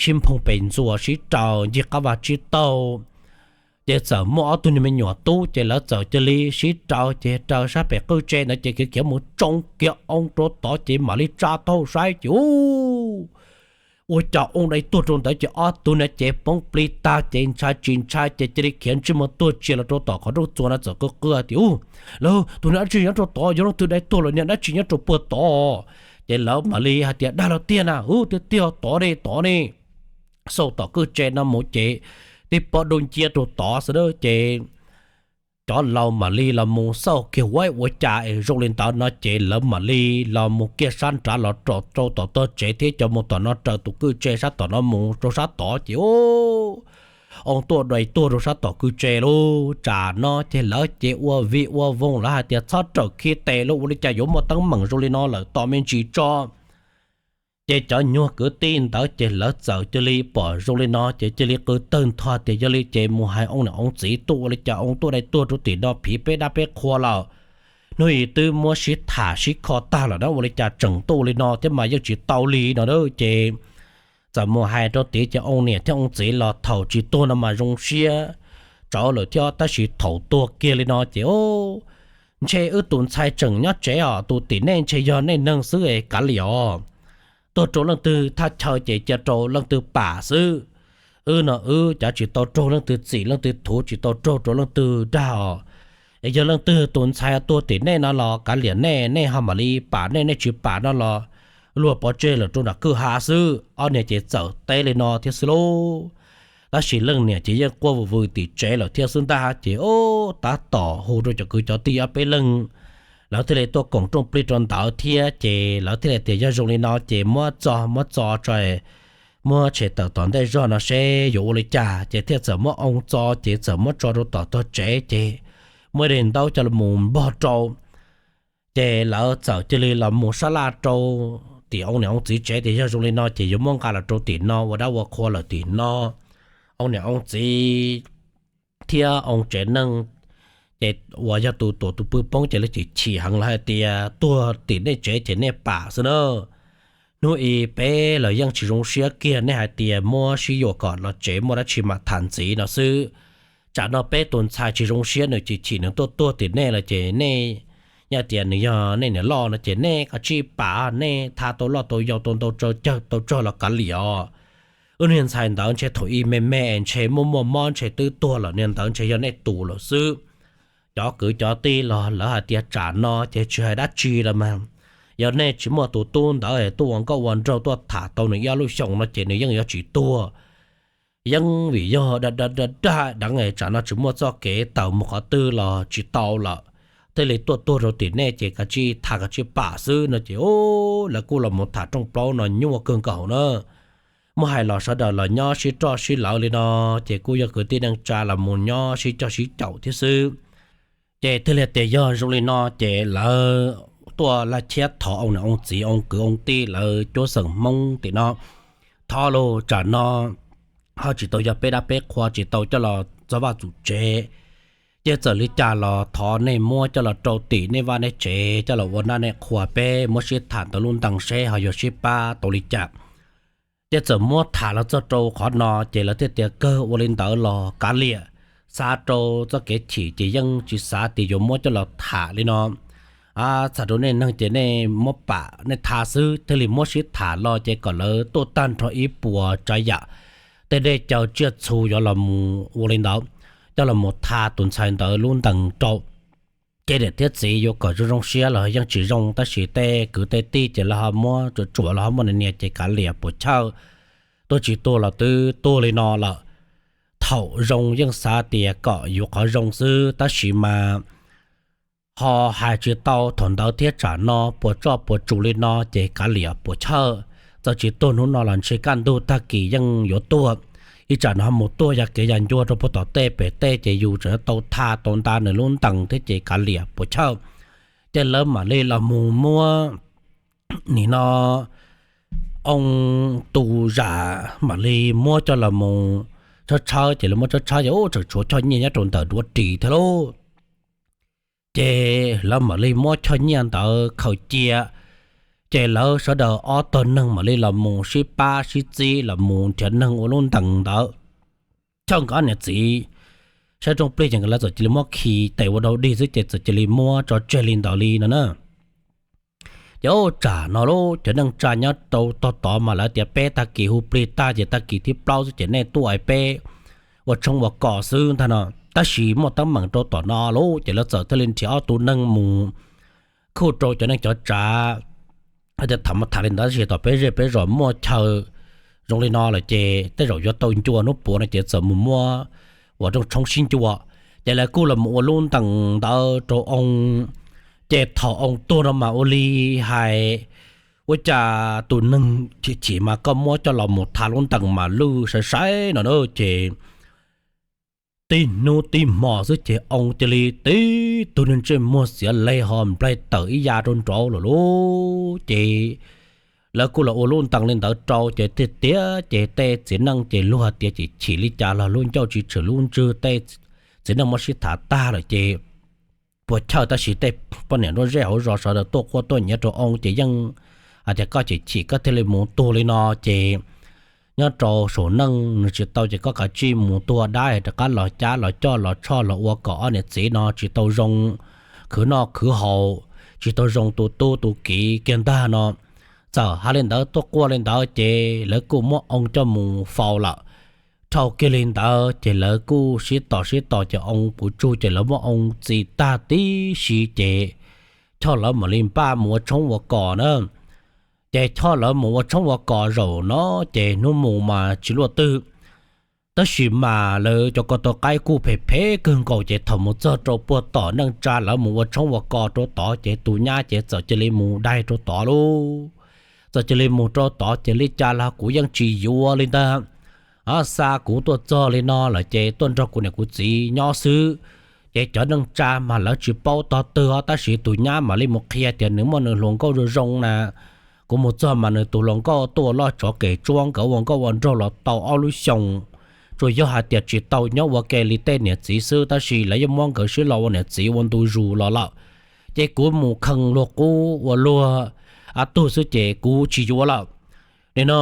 sib nphoo pes ntxuas sib raws ncig qab vaj tsib taug. Ces txawm muaj ob tug niag me nyuam tub ces lawv txawm cia li sib raws ces raws sab pem qwj tse ntawd ces khiav khiav mus tsoo kiag oo rau tod ces mam li tsa taub hau saib ces ub, ua cas oo dai tuag rau ntawd ces ob tug no ces poob plig tag ces ntshai tsis ntshai ces cia li khiav ntsej muag tuag tsia los rau tom qhov rooj txua no txawm qw qw tias, Ub, lawv tus niag dab tsi nyob rau tod, yog leej twg dai tuag los niag dab tsi nyob rau puag tod? Ces lawv mam li hais tias, Dag los tiag na, ub, tiag tiag tod ne, tod ne. Xauj tom kwj tse no mus ces tib pob dub nciab rau tod xwb ces cov laus mam li los mus xauj kiag ua ua cas es zoo li ntawd no ces lawv mam li los mus kiag sab nrad los rau tom tog tsev thiab cov mus tom no raws tus kwj tse sab tom no mus rau sab tod ces oo tuaj dai tuag rau sab tom kwj tse lauj. Tsam no ces lawv ces ua vij ua voog, lawv hais tias, Txhob rawm khi tes lauj, ua li cas yuav muaj teeb meem zoo li no lawm, tos me ntsis tso. Ces cov nyuag kwv tij ntawd ces lawv txawm cia li pom zoo li no ces cia li qw tawg ntho tias, Yog li ces mus hais oo niam oo txiv tuaj, ua li cas oo tuaj dai tuag rau tim no phiv peb dab peb qhua lawm. Hnub i twb muab sib tham sib kho tag lawm na, ua li cas tseem tuaj ua li no thiab mas yeej tsis tau li no a. Ces txawm mus hais rau tid ces oo niam thiab oo txiv los thaum tsis tuag no mas zoo siab tsawv lawm thiab, tab sis thaum tuag kiag li no ces ntshe wb tus ntxhais tseem nyob tsev os, tus tim nej ntshe yog nej neeg xwb es kav liam os. Tuag rau leej twg thaj chaw ces cia rau leej twg pam xwb. Wb no wb cav tsis tau raug leej twg txim leej twg thuv, tsis tau raug rau leej twg dag os. Es yog leej twg tus ntxhais tuag tim nej no los kav liam nej, nej ho mam li pam nej, nej tsis pam no los luag pov tseg lawm rau nram kwj ha xwb. Ob niag ces txawm teb li no thiab xwb lauj. Tab sis leej niam ces yeej quaj vwm vwm tim tsev lawm thiab xwb ntag ces tab tom hu rau cov kwv cov tij ob peb leeg, lawv thiaj li tuaj koom rooj plig rau ntawd thiab ces lawv thiaj li tias yog zoo li no ces muab txo muab txo tso, muab tshem tawm tom ntej zog no seb yuav ua li cas ces thiaj txawm muab oo txo ces txawm muab tso rau tom tog tsev ces muaj ib daim ntaub coj los npog rau. Ces lawv txawm cia li los mus sab laj rau tim oo niam oo txiv tsev tias yog zoo li no ces yuav muab nqa los rau tim no ua dab ua qhua lawm tim no. Oo niam oo txiv thiab oo tsev neeg ces uas yog tus tuam tus pw poob ces lawv chim chim heev lawv hais tias tuag tim nej tsev ces nej pam xwb na. Hnub i peb los yeej tsis zoo siab kiag, nej hais tias muab sib yuam kom los tsev muaj dab tsi mam tham ntxiv no xwb. Tsam no peb tus ntxhais tsis zoo siab nws chim chim nws tuaj tuag tim nej lawm ces nej, yog tias nws yog nej niam loj no ces nej kav tsij pam, nej tha tau loj tau yau tau ntau tsawg cawg tau tsawg los kav liam os. Wb niag ntxhais ntawd ntshe thaum i me me ntshe muaj muaj mob ntshe twb tuag lawm, niag ntawd ntshe yog nej tus lawm xwb. Cov kwv cov tij los lawv hais tias tsam no ces tsis hais dab tsi los mas, yog nej tsis muaj tus tub ntawd tuaj ua nkauj ua nraug tuaj tham tau nws ib ob lub xyoos no ces nws yeej yuav tsis tuag. Yeej vim yog da da da dag deev tsam no tsis muaj txoj kev tawm mus qhov twg los tsis tau lawm, thiaj li tuaj tuag rau tim nej ces kav tsij tham kav tsij pam xwb no ces lawv kuj los mus tham rooj plaub no nyuaj kawg nkaus na. Muab hais los sawv daws los nyob sib roj sib lawv li no ces kuj yog kwv tij neej tsa los mus nyob sib coj sib caum thiab xwb. Ces thiaj li tias yog zoo li no ces lawv tuaj laj chiab thov oo niam oo txiv oo kwv oo tij lawv cuab xeem Hmoob tim no, thov lauj, tsam no ho tsis tau yog peb dab peb qhua tsis tau coj los txog vaj txog tsev, ces txawm li cas los thov nej muab coj los rau tim nej vaj nej tsev coj los ua naj nej qhua, peb muab sib tham ntawm lub ntees seb ho yuav sib pab tau li cas. Ces txawm muab tham los txog rau qhov no ces lawv thiaj tias kawg ua li ntawd los kav liam, xav rau txoj kev chim ces yeej tsis xav tias yuav muab coj los tham li no. Txhais rau nej neeg ces nej muab pam nej tha xwb, thiaj li muab sib tham los ces kom lawv tuaj tag nrho ib puas tsav yam, tej dej cawv tsiaj txhu yuav los mus ua li ntawd, coj los mus tha tus ntxhais ntawd lub ntees rau. Ces niam thiab txiv yuav kom zoo zoo siab los yeej tsis zoo, tab sis tej kwv tej tij ces lawv ho muab tsuam tsuam los ho muaj niam niam ces kav liam puas chawj, tuag tsis tuag los twb tuag li no lawm. Thaum zoo yeej xav tias kom yuav qhov zoo xwb, tab sis mas ho hais tsis tau thaum ntawd thiab, tsam no puas tsuaj puas tsuam li no ces kav liam puas chawj. Txawm tsis tuag hnub no los ntshe kaj ntug tag kis yeej yuav tuag. Ib tsam no ho mus tuag ya kev ya ncua rau puag tom tej pem tej ces yus tseem tau tha tau nta nws lub ntees thiab ces kav liam puas chawj. Ces lawv mam li los mus muab nim no oo tus zam mam li muab coj los mus tshawb tshawb, ces lawv muab tshawb tshawb ces ub tseem tshuav choj nyiaj nyob rau ntawm duav ris thiab lauj. Ces lawv mam li muab choj nyiaj ntawd khaws cia, ces lawv sawv daws ob tog neeg mam li los mus sib pab sib txib los mus nrhiav neeg ua lub ntees ntawd. Choj nkawd ob niam txiv saib rooj plig ces nkawd lawv txawm cia li muab khi tes ua dau dig xwb ces txawm cia li muab tso tseg li ntawd li no na. Ces ub tsam no lub cov neej tsa nyob rau tog tod mas lawv tias peb tag kis hu plig tag ces tag kis thib plaub xwb ces nej tuaj peb ua tshoob ua kos xwb ntag no. Tab sis muaj teeb meem rau tom no lauj, ces lawv txawm thiaj li nrhiav ob tug neeg mus khuj rau cov neej cov tsav. Tias tham mas tham li ntawd tab sis tom peb zej peb zos muaj chaw zoo li no lawm ces tej zaum yuav tau ncua hnub puav no ces txawm mus muab ua rooj tshoob sib ncua. Ces lawv kuj los mus ua lub ntees ntawd rau oo. Ces thaum oo tuag no mas ua li hais ua cas tus neeg chim chim mas koj muab coj los mus tha lub ntees mas lwj sai sai no na. Ces tib hnub tib hmo xwb ces oo cia li tib tug neeg ntsej muag xiav leg ho nplaig tawm ib ya rau nraud lawm lauj. Ces lawv kuj los ua lub ntees li ntawd rau ces tiag tiag ces tej txiv neej ces luag hais tias chim chim li cas los lub ncauj tsis tshwm lub ntswg, tej txiv neej muab sib tham tag lawm ces puas chawj. Tab sis tej poj niam nruab zej hauv zos sawv daws tuaj quaj tuaj nyiav rau oo ces yeej hais tias koj chim chim koj thiaj li mus tuag li no ces nyob rau saum neej nws tsis tau ces koj kav tsij mus tuag dab rov qab los cab los coj los tshoj los ua kom ob niam txiv no tsis tau zoo khwv noj khwv haus, tsis tau zoo tu tub tu kiv kiag ntag no. Txawm hais li ntawd tuaj quaj li ntawd ces lawv kuj muab oo coj mus faus lawm. Dhau kiag li ntawd ces lawv kuj sib tos sib tos ces oo puv tsug ces lawv muab oo txi tag tib si ces Choj lawv mam li npaj mus ua tshoob ua kos na. Ces Choj lawv mus ua tshoob ua kos zaum no ces hnub mus mas tsis luaj twg. Tab sis mas lawv cov ko taw qaib kuj phem phem kawg nkaus ces thaum mus txog rau puag tom neej tsa lawv mus ua tshoob ua kos rau tod ces tus nyab ces txawm cia li mus dai rau tod lauj. Txawm cia li mus rau tod ces li cas los kuv yeej tsis yuav li ntag. Xa kuv tuaj txog li no lawm ces tuaj nrog kuv niam kuv txiv nyob xwb. Ces cov neej tsa mas lawv tsis paub tog twg os, tab sis tus nyab mam li mus qhia tias nws muaj nws hluas nkauj zoo zoo na. Kuv mus txog mas nws tus hluas nkauj tuaj ua loj tsov qes tsuab, nkawd ua nkauj ua nraug los tau ob lub xyoos. Tsuas yog hais tias tsis tau nyob ua ke li tej niam txiv xwb, tab sis lawv yeej muab nkawd sib los ua niam txiv ua ntu zus los lawm. Ces kuv mus kheej luag qub ua luag a tug xwb ces kuv tsis yuav lawm. Nim no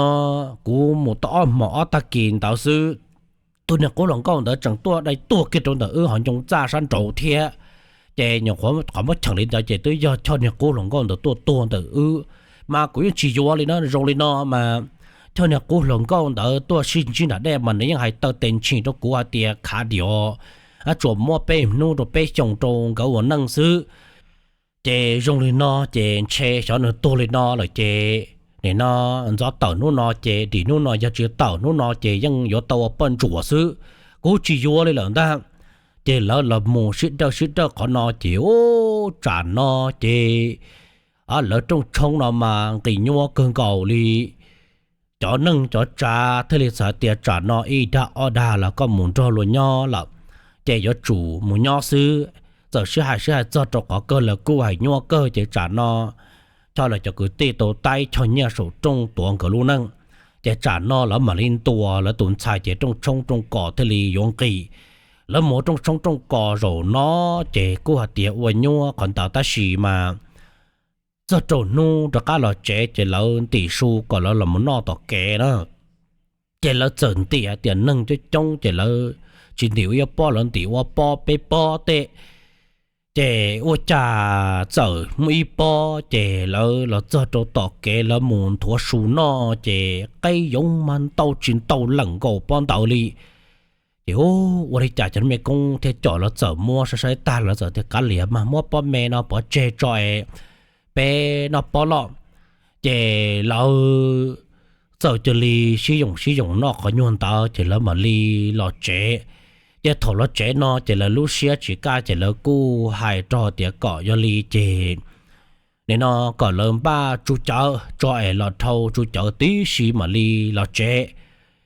kuv mus tau ob hmos ob tag kis ntawd xwb, tus niag qub hluas nkauj ntawd tseem tuaj dai tuag kiag rau ntawm wb hauv ncoo txaj sab nraud thiab. Ces nyuam qhuav qhov muab cheem li ntawd ces twb yog Choj niag qub hluas nkauj ntawd tuaj tuag ntawm wb, mas kuv yeej tsis yuav li na. Zoo li no mas Choj niag qub hluas nkauj ntawd tuaj sib ntsib nram dej mas nws yeej hais taw tes ntshis rau kuv hais tias khav dios, tsuas muab peb hnub rau peb xyoos rau nkawd ua neej xwb. Ces zoo li no ces ntshe xyov nws tuag li no lawm ces nim no ntxov tawm hnub no ces dim hnub no, yog tsis tawm hnub no ces yeej yuav tau ua poj ntsuam xwb. Kuv tsis yuav li lawm ntag. Ces lawv los mus sib dawj sib dawj qhov no ces ub tsam no ces lawv rooj tshoob no mas nqis nyuaj kawg nkaus li. Cov neej cov tsav thiaj li txawm hais tias tsam no ib dag ob dag los koj mus nrog luag nyob lawm, ces yuav tsum mus nyob xwb. Txawm sib hais sib hais txog rau qhov kawg lawv kuj hais nyuaj kawg ces tsam no Choj lawv cov kwv tij tau taib Choj nyiaj saum rooj tuav nkawd lub neej. Ces tsam no lawv mam li ntuas lawv tus ntxhais ces rooj tshoob rooj kos thiaj li yuav nqis. Lawv mus ua rooj tshoob rooj kos zaum no ces kuj hais tias ua nyuaj qhov ntawd tab sis mas txog rau hnub rov qab los tsev ces lawv ntim su kom lawv los mus noj tom kev na. Ces lawv txawm ntim hais tias neeg coob coob ces lawv tsis ntim ua ib pob, lawv ntim ua pob peb pob tej. Ces ua cas txawm muaj ib pob ces lawv los txog rau tom kev lawv mus nthuav su noj ces qeb yoov mas ntau tsis ntau lees nkaus pob ntawd li. Ces ua li cas cov me koob thiaj com lawv txawm muab saib saib tag lawv txawm tias kav liam mas muab pob me no pov tseg tso es peb noj pob loj. Ces lawv txawm cia li sib yoos sib yoos noj qhov nyuag ntawd ces lawv mam li los tsev. Ces thaum los tsev no ces lawv lub siab tsis kaj ces lawv kuj hais rau tias kom yog li ces nim no kom lawv npaj tsu cawv tso es los dhau tsu cawv tib si mam li los tsev.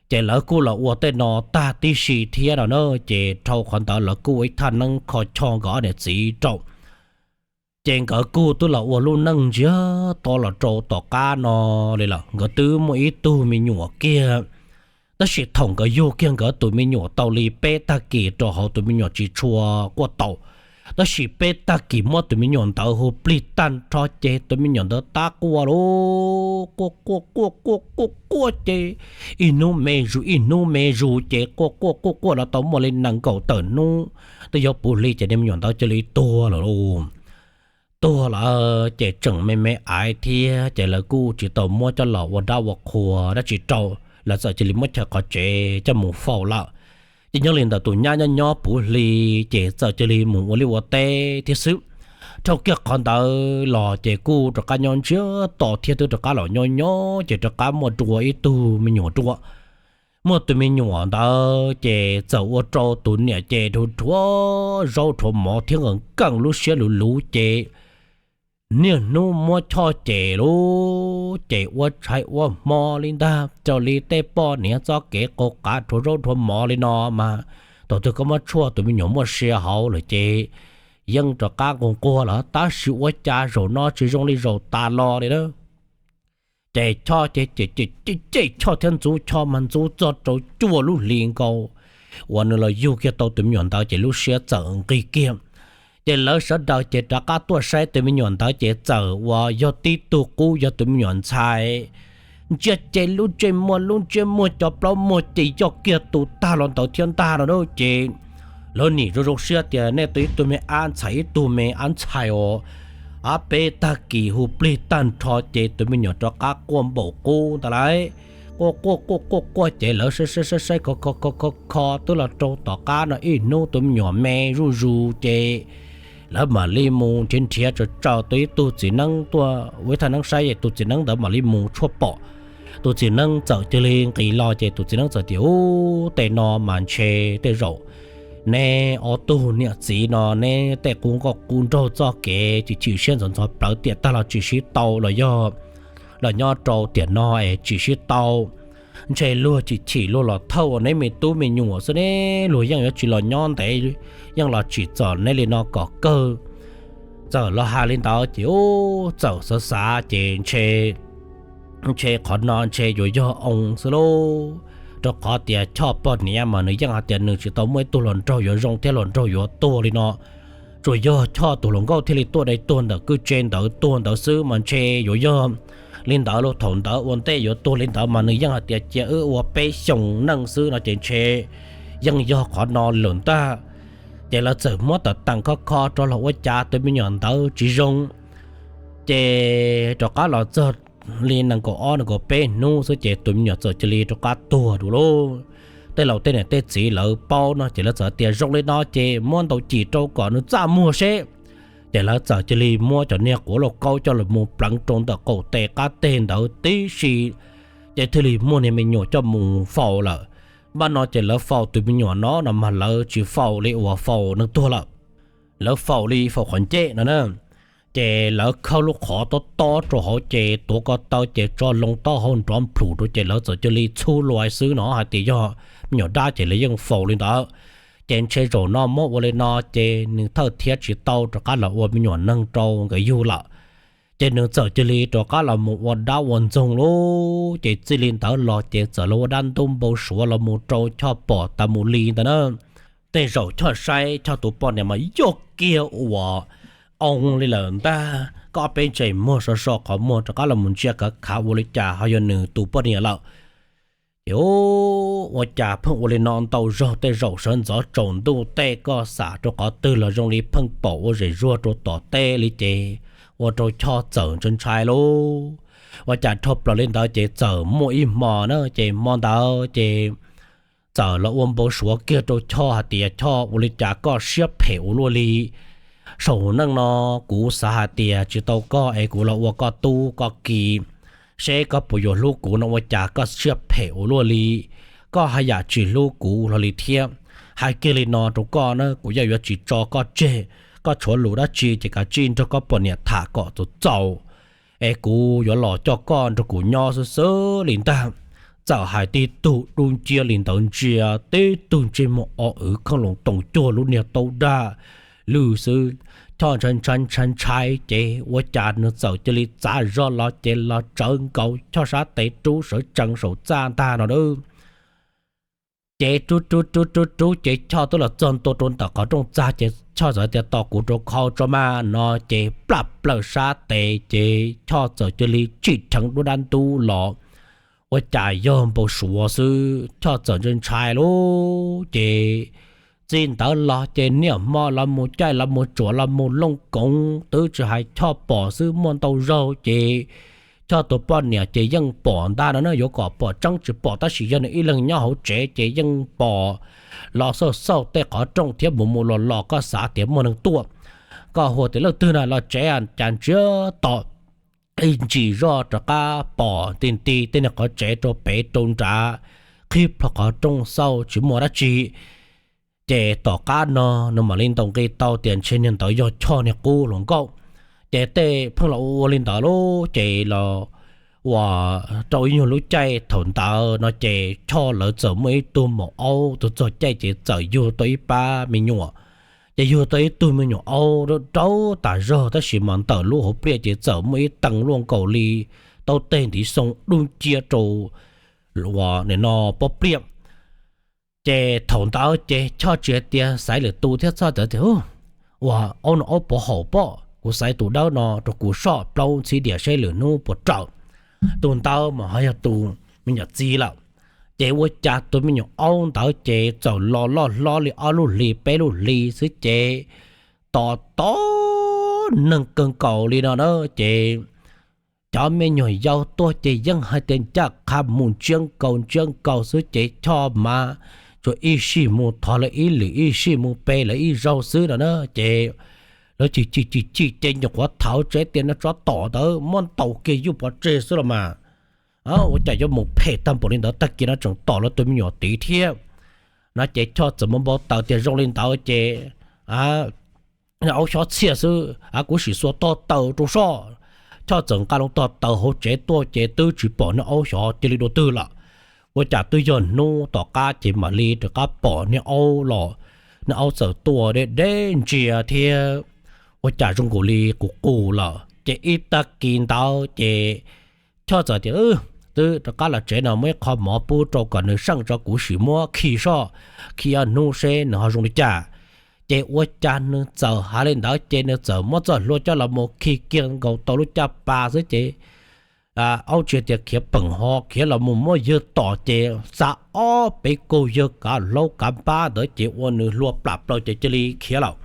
Ces lawv kuj los ua tej no tag tib si thiab no na. Ces dhau qhov ntawd lawv kuj ua ib thaj neeb kho choj nkawd ob niam txiv rau. Ces nkawd kuj twb los ua lub neej ntsiag to los rau tom qab no li lawm. Nkawd twb muaj ib tug me nyuam kiag, tab sis thaum nkawd yug kiag nkawd tus me nyuam tau li peb tag kis rau hauv tus me nyuam tsis tshua quaj tau, tab sis peb tag kis muab tus me nyuam ntawd hu plig tag nrho ces tus me nyuam ntawd tab quaj lauj, quaj quaj quaj quaj quaj quaj ces ib hnub me zus ib hnub me zus ces quaj quaj quaj quaj los tau muaj li nees nkaum tawm hnub, twb yuav puv hli ces niag me nyuam ntawd cia li tuag lawm lauj. Tuag lawm ces tseem me me aiv thiab ces lawv kuj tsis tau muab coj los ua dab ua qhua dab tsi rau, lawv txawm cia li muab chaws qhov tsev coj mus faus lawm. Ces nyob li ntawd tus nyab nyob nyob puv hli ces txawm cia li mus ua liaj ua teb thiab xwb. Dhau kiag qhov ntawd los ces kuj rov qab nyob ntsiag to thiab twb rov qab los nyob nyob ces rov qab muaj dua ib tug me nyuam dua. Muaj tus me nyuam ntawd ces txawm ua rau tus niam ces dhuav dhuav zaub dhuav mov thiab nkees nkees lub siab luv luv ces niaj hnub muab Choj ces lub ces ua tshais ua hmo li ntag. Raws li tej poj niam txoj kev qau qav dhuav zaub dhuav mov li no mas thaum twg koj muab tshuaj tus me nyuam muaj sia hauv lawm ces yeej rov qab nquag nquag lawm, tab sis ua cas zaum no tsis zoo li zaum tas los li na. Ces Choj ces ces ces Choj thiab ntxub Choj mas ntxub txog rau cuaj lub hlis nkaus uas nws los yug kiag tau tus me nyuam ntawd ces lub siab txawm nqig kiag. Ces lawv sawv daws ces rov qab tuaj saib tus me nyuam ntawd ces txawm uas yog tib tug qub yog tus me nyuam ntxhais. Ntsia ces lub ntsej muag lub ntsiab muag cov plaub muag ces yog kiag tus tag los ntawd thiab ntag no na. Ces lawv nim zoo zoo siab tias nej tus ib tug me ab ntxhais ib tug me ab ntxhais os, ab peb tag kis hu plig tag nrho ces tus me nyuam rov qab quaj npaum qub ntawd lauj. Quaj quaj quaj quaj quaj ces lawv saib saib saib saib kho kho kho kho kho twb los rau tom qab no ib hnub tus me nyuam me zuj zus ces lawv mam li mus nrhiav nrhiav tsaws tsaws tus ib tug txiv neeb tuaj ua ib thaj neeb saib es tus txiv neeb ntawd mam li mus tshuaj pom. Tus txiv neeb txawm cia li nqis los ces tus txiv neeb txawm tias, Ub, tej no mas ntshe tej zaum neb ob tug niam txiv no neb tej qub nkauj qub nraug txoj kev chim chim siab ntxhov ntxhov plawv tiam tag los tsis sib tau los yog los nyob rau tiam no es tsis sib tau. Ntshe luag chim chim luag los thauj ua neb me tub me nyuam xwb ne, luag yeej yuav tsis los nyob ntev, yeej los tsim txom neb li no kom kawg. Txawm los hais li ntawd ces ub txawm xav xav ces ntshe ntshe qhov no ntshe yuav yog oo xwb lauj, rau qhov tias Choj poj niam mas nws yeej hais tias nws tsis tau muaj ib tug hluas nraug yuav zoo thiab hluas nraug yuav tuag li no. Tsuas yog Choj tus hluas nkauj thiaj li tuaj de tuag ntawm kwj tse ntawd tuag ntawd xwb mas ntshe yuav yog li ntawd los thaum ntawd ua ntej yuav tuag li ntawd mas nws yeej hais tias cia wb ua peb xyoos neej xwb no ces ntshe yeej yog qhov no lawm ntag. Ces lawv txawm muab tawm teem kho kho rov los ua cas tus me nyuam ntawd tsis zoo. Ces rov qab los txog li nees nkaum ob nees nkaum peb hnub xwb ces tus me nyuam txawm cia li rov qab tuag dua lauj. Tej laus tej niam tej txiv lawv paub no ces lawv txawm tias zoo li no ces muab ntaus cim rau kom nws txaj muag seb. Ces lawv txawm cia li muab cov niag quav lauj kaub coj los mus pleev rau ntawm qaum tes qab teg ntawd tib si, ces thiaj li muaj niag me nyuam coj mus faus lawm. Npaj no ces lawv faus tus me nyuam no no mas lawv tsis faus li uas faus neeg tuag lawm, lawv faus li faus qhov ncej no na. Ces lawv khawb lub qhov tob tob rau hauv ces tuav ko taw ces tso loo taub hau nrov nplhum rau ces lawv txawm cia li txhub lua xwb no hais tias yog me nyuam dab ces lawv yeej faus li ntawd. Ces ntshe zaum no muab ua li no ces nws thawj thiab tsis tau rov qab los ua me nyuam neeg rau nkawd yug lawm. Ces nws txawm cia li rov qab los mus ua dab ua ntxoog lauj. Ces txij li ntawd los ces txawm los ua dab ntub npau suav los mus rau Choj pom tas mus li ntawd na. Tej zaum Choj saib Choj tus poj niam mas yog kiag uas oo li lawm ntag, koj peb ntsej muag so so qhov muag rov qab los mus ntsia khav khav ua li cas ho yog nws tus poj niam lawm. Ces ua cas pheej ua li no ntau zaug, tej zaum sawv ntxov tsaus ntuj tej koj xam rau qhov twg los zoo li pheej pom ua zem zuag rau tom teb li ces ua rau Choj txawm ntshai ntshai lauj. Ua cas dhau plaws li ntawd ces txawm muaj ib hmo na, ces hmo ntawd ces txawm los ua npau suav kiag rau Choj hais tias, Choj, ua li cas koj siab phem ua luaj li? Saum neej no kuv xav hais tias tsis tau koj es kuv los ua koj tub koj ki, seb koj puas yuav hlub kuv no, ua cas koj siab phem ua luaj li? Koj haj yam tsis hlub kuv hlo li thiab. Hais kiag li no rau koj na, kuv yeej yuav tsis tso koj tseg. Koj tshuav lus dab tsi ces kav tsij nrog koj poj niam tham kom txaus txaus, es kuv yuav los coj koj nrog kuv nyob xwb xwb li ntag. Txawm hais tib tug dub nciab li ntawd ntsia tib tug ntsej muag o wv khooj loos toom cuag lub niag taub dag lwj xwb. Choj ntshai ntshai ntshai ntshai ces ua cas nws txawm cia li txav zog los ces los tsawv nkaus Choj sab tes rub sawv tsees saum txaj ntag no na. Ces rub rub rub rub rub ces Choj twb los txog ntua rau ntawm qhov rooj txaj ces Choj txawm tias, Tos kuv rau khau tso mas no ces plaj plaws sab tes ces Choj txawm cia li tsim dheev duab dab ntub los. Ua cas yog npau suav xwb, Choj txawm ntshai ntshai lub ces txij ntawd los ces niaj hmo los mus caij los mus tsuam los mus looj koov twb tsis hais Choj pom xwb, muaj ntau zaug ces Choj tus poj niam ces yeej pom ntag no na, yuav kom pom tseeb tsis pom tab sis yog nws ib leeg nyob hauv tsev ces yeej pom los xauj xauj tej qhov rooj thiab mus mus los los, koj xav tias muaj neeg tuaj, koj hu tias leej twg na los tsev, cas ntsiag to ib ntsis zoj rov qab pom nti nti tej niag qhov tsev rau pem rau nrad, qhib plho qhov rooj xauj tsis muaj dab tsi. Ces tom qab no nws mam li ntaus nqi tau tias ntshe niag ntawd yog Choj niag qub hluas nkauj. Ces tej pheej los ua ua li ntawd lub ces los ua rau ib nyuag lub caij thaum ntawd no ces Choj lawv txawm muaj ib tug maum aub, tus txog caij ces txawm yug tau ib pab me nyuam. Ces yug tau ib tug me nyuam aub rau rau tas zog tab sis mas ntawm lub hauv pliaj ces txawm muaj ib tee luaj nkaus li taub teg ntiv xoo dub nciab rau ua no pob pliaj. Ces thaum ntawd ces Choj tsis hais tias xaiv lwm tus thiab, Choj txawm tias, Ua, aub no aub puas haum pob, kuv xaiv tus dawb no rau kuv soj plaub ntxhib diam seb lwm hnub puas raws. Tus ntawd mas ho yog tus me nyuam txiv lawm. Ces ua cas tus me nyuam aub ntawd ces txawm los loj hlob li ob lub hlis peb lub hlis xwb ces tos tos neeg kawg nkaus li no na. Ces cov me nyuam yaus tuaj ces yeej hais tias ncaj qha mus ntsiab nkaus ntsiab nkaus xwb ces Choj mas tsuas ib sij mus thov lawv ib lwm, ib sij mus pe lawv ib zaug xwb no na. Ces lawv chim chim chim chim ces nyuam qhuav thauv tsev tias no tsov tom ntawd muab ntaus kiag yuj pov tseg xwb los mas, ua cas yuav mus phem tag npaum li ntawd, tag kis no tseem tom lawv tus me nyuam tid thiab no. Ces Choj txawm mus npau taws tias zoo li ntawd ces aub xyov txhiaj xwb, kuv sim xuas tog taws rau soj. Choj txawm nqa loo tog taws hauv tsev tuaj ces twb tsis pom niag aub xyov cia li dua twg lawm. Ua cas twb yog hnub tom qab ces mam li rov qab pom niag aub los. Niag aub txawm tuaj deb deb ntsia thiab ua cas zoo nkaus li qus qus lawm ces ib tag kis ntawd ces Choj txawm tias, Twb rov qab los tsev no muaj ib qho mov pub rau kom nws seej tso kuv sim muab khi soj, khi ob hnub seb nws ho zoo li cas. Ces ua cas nws txawm hais li ntawd ces nws txawm muab txoj hlua coj los mus khi kiag nkaus tau lub caj pas xwb ces aub tsis tias khiav peem ho khiav los mus muab yawg tom ces xa ob peb kaug yawg kav hlaub kav npab ntawd ces ua nws hlua plam plaws ces cia li khiav lawm.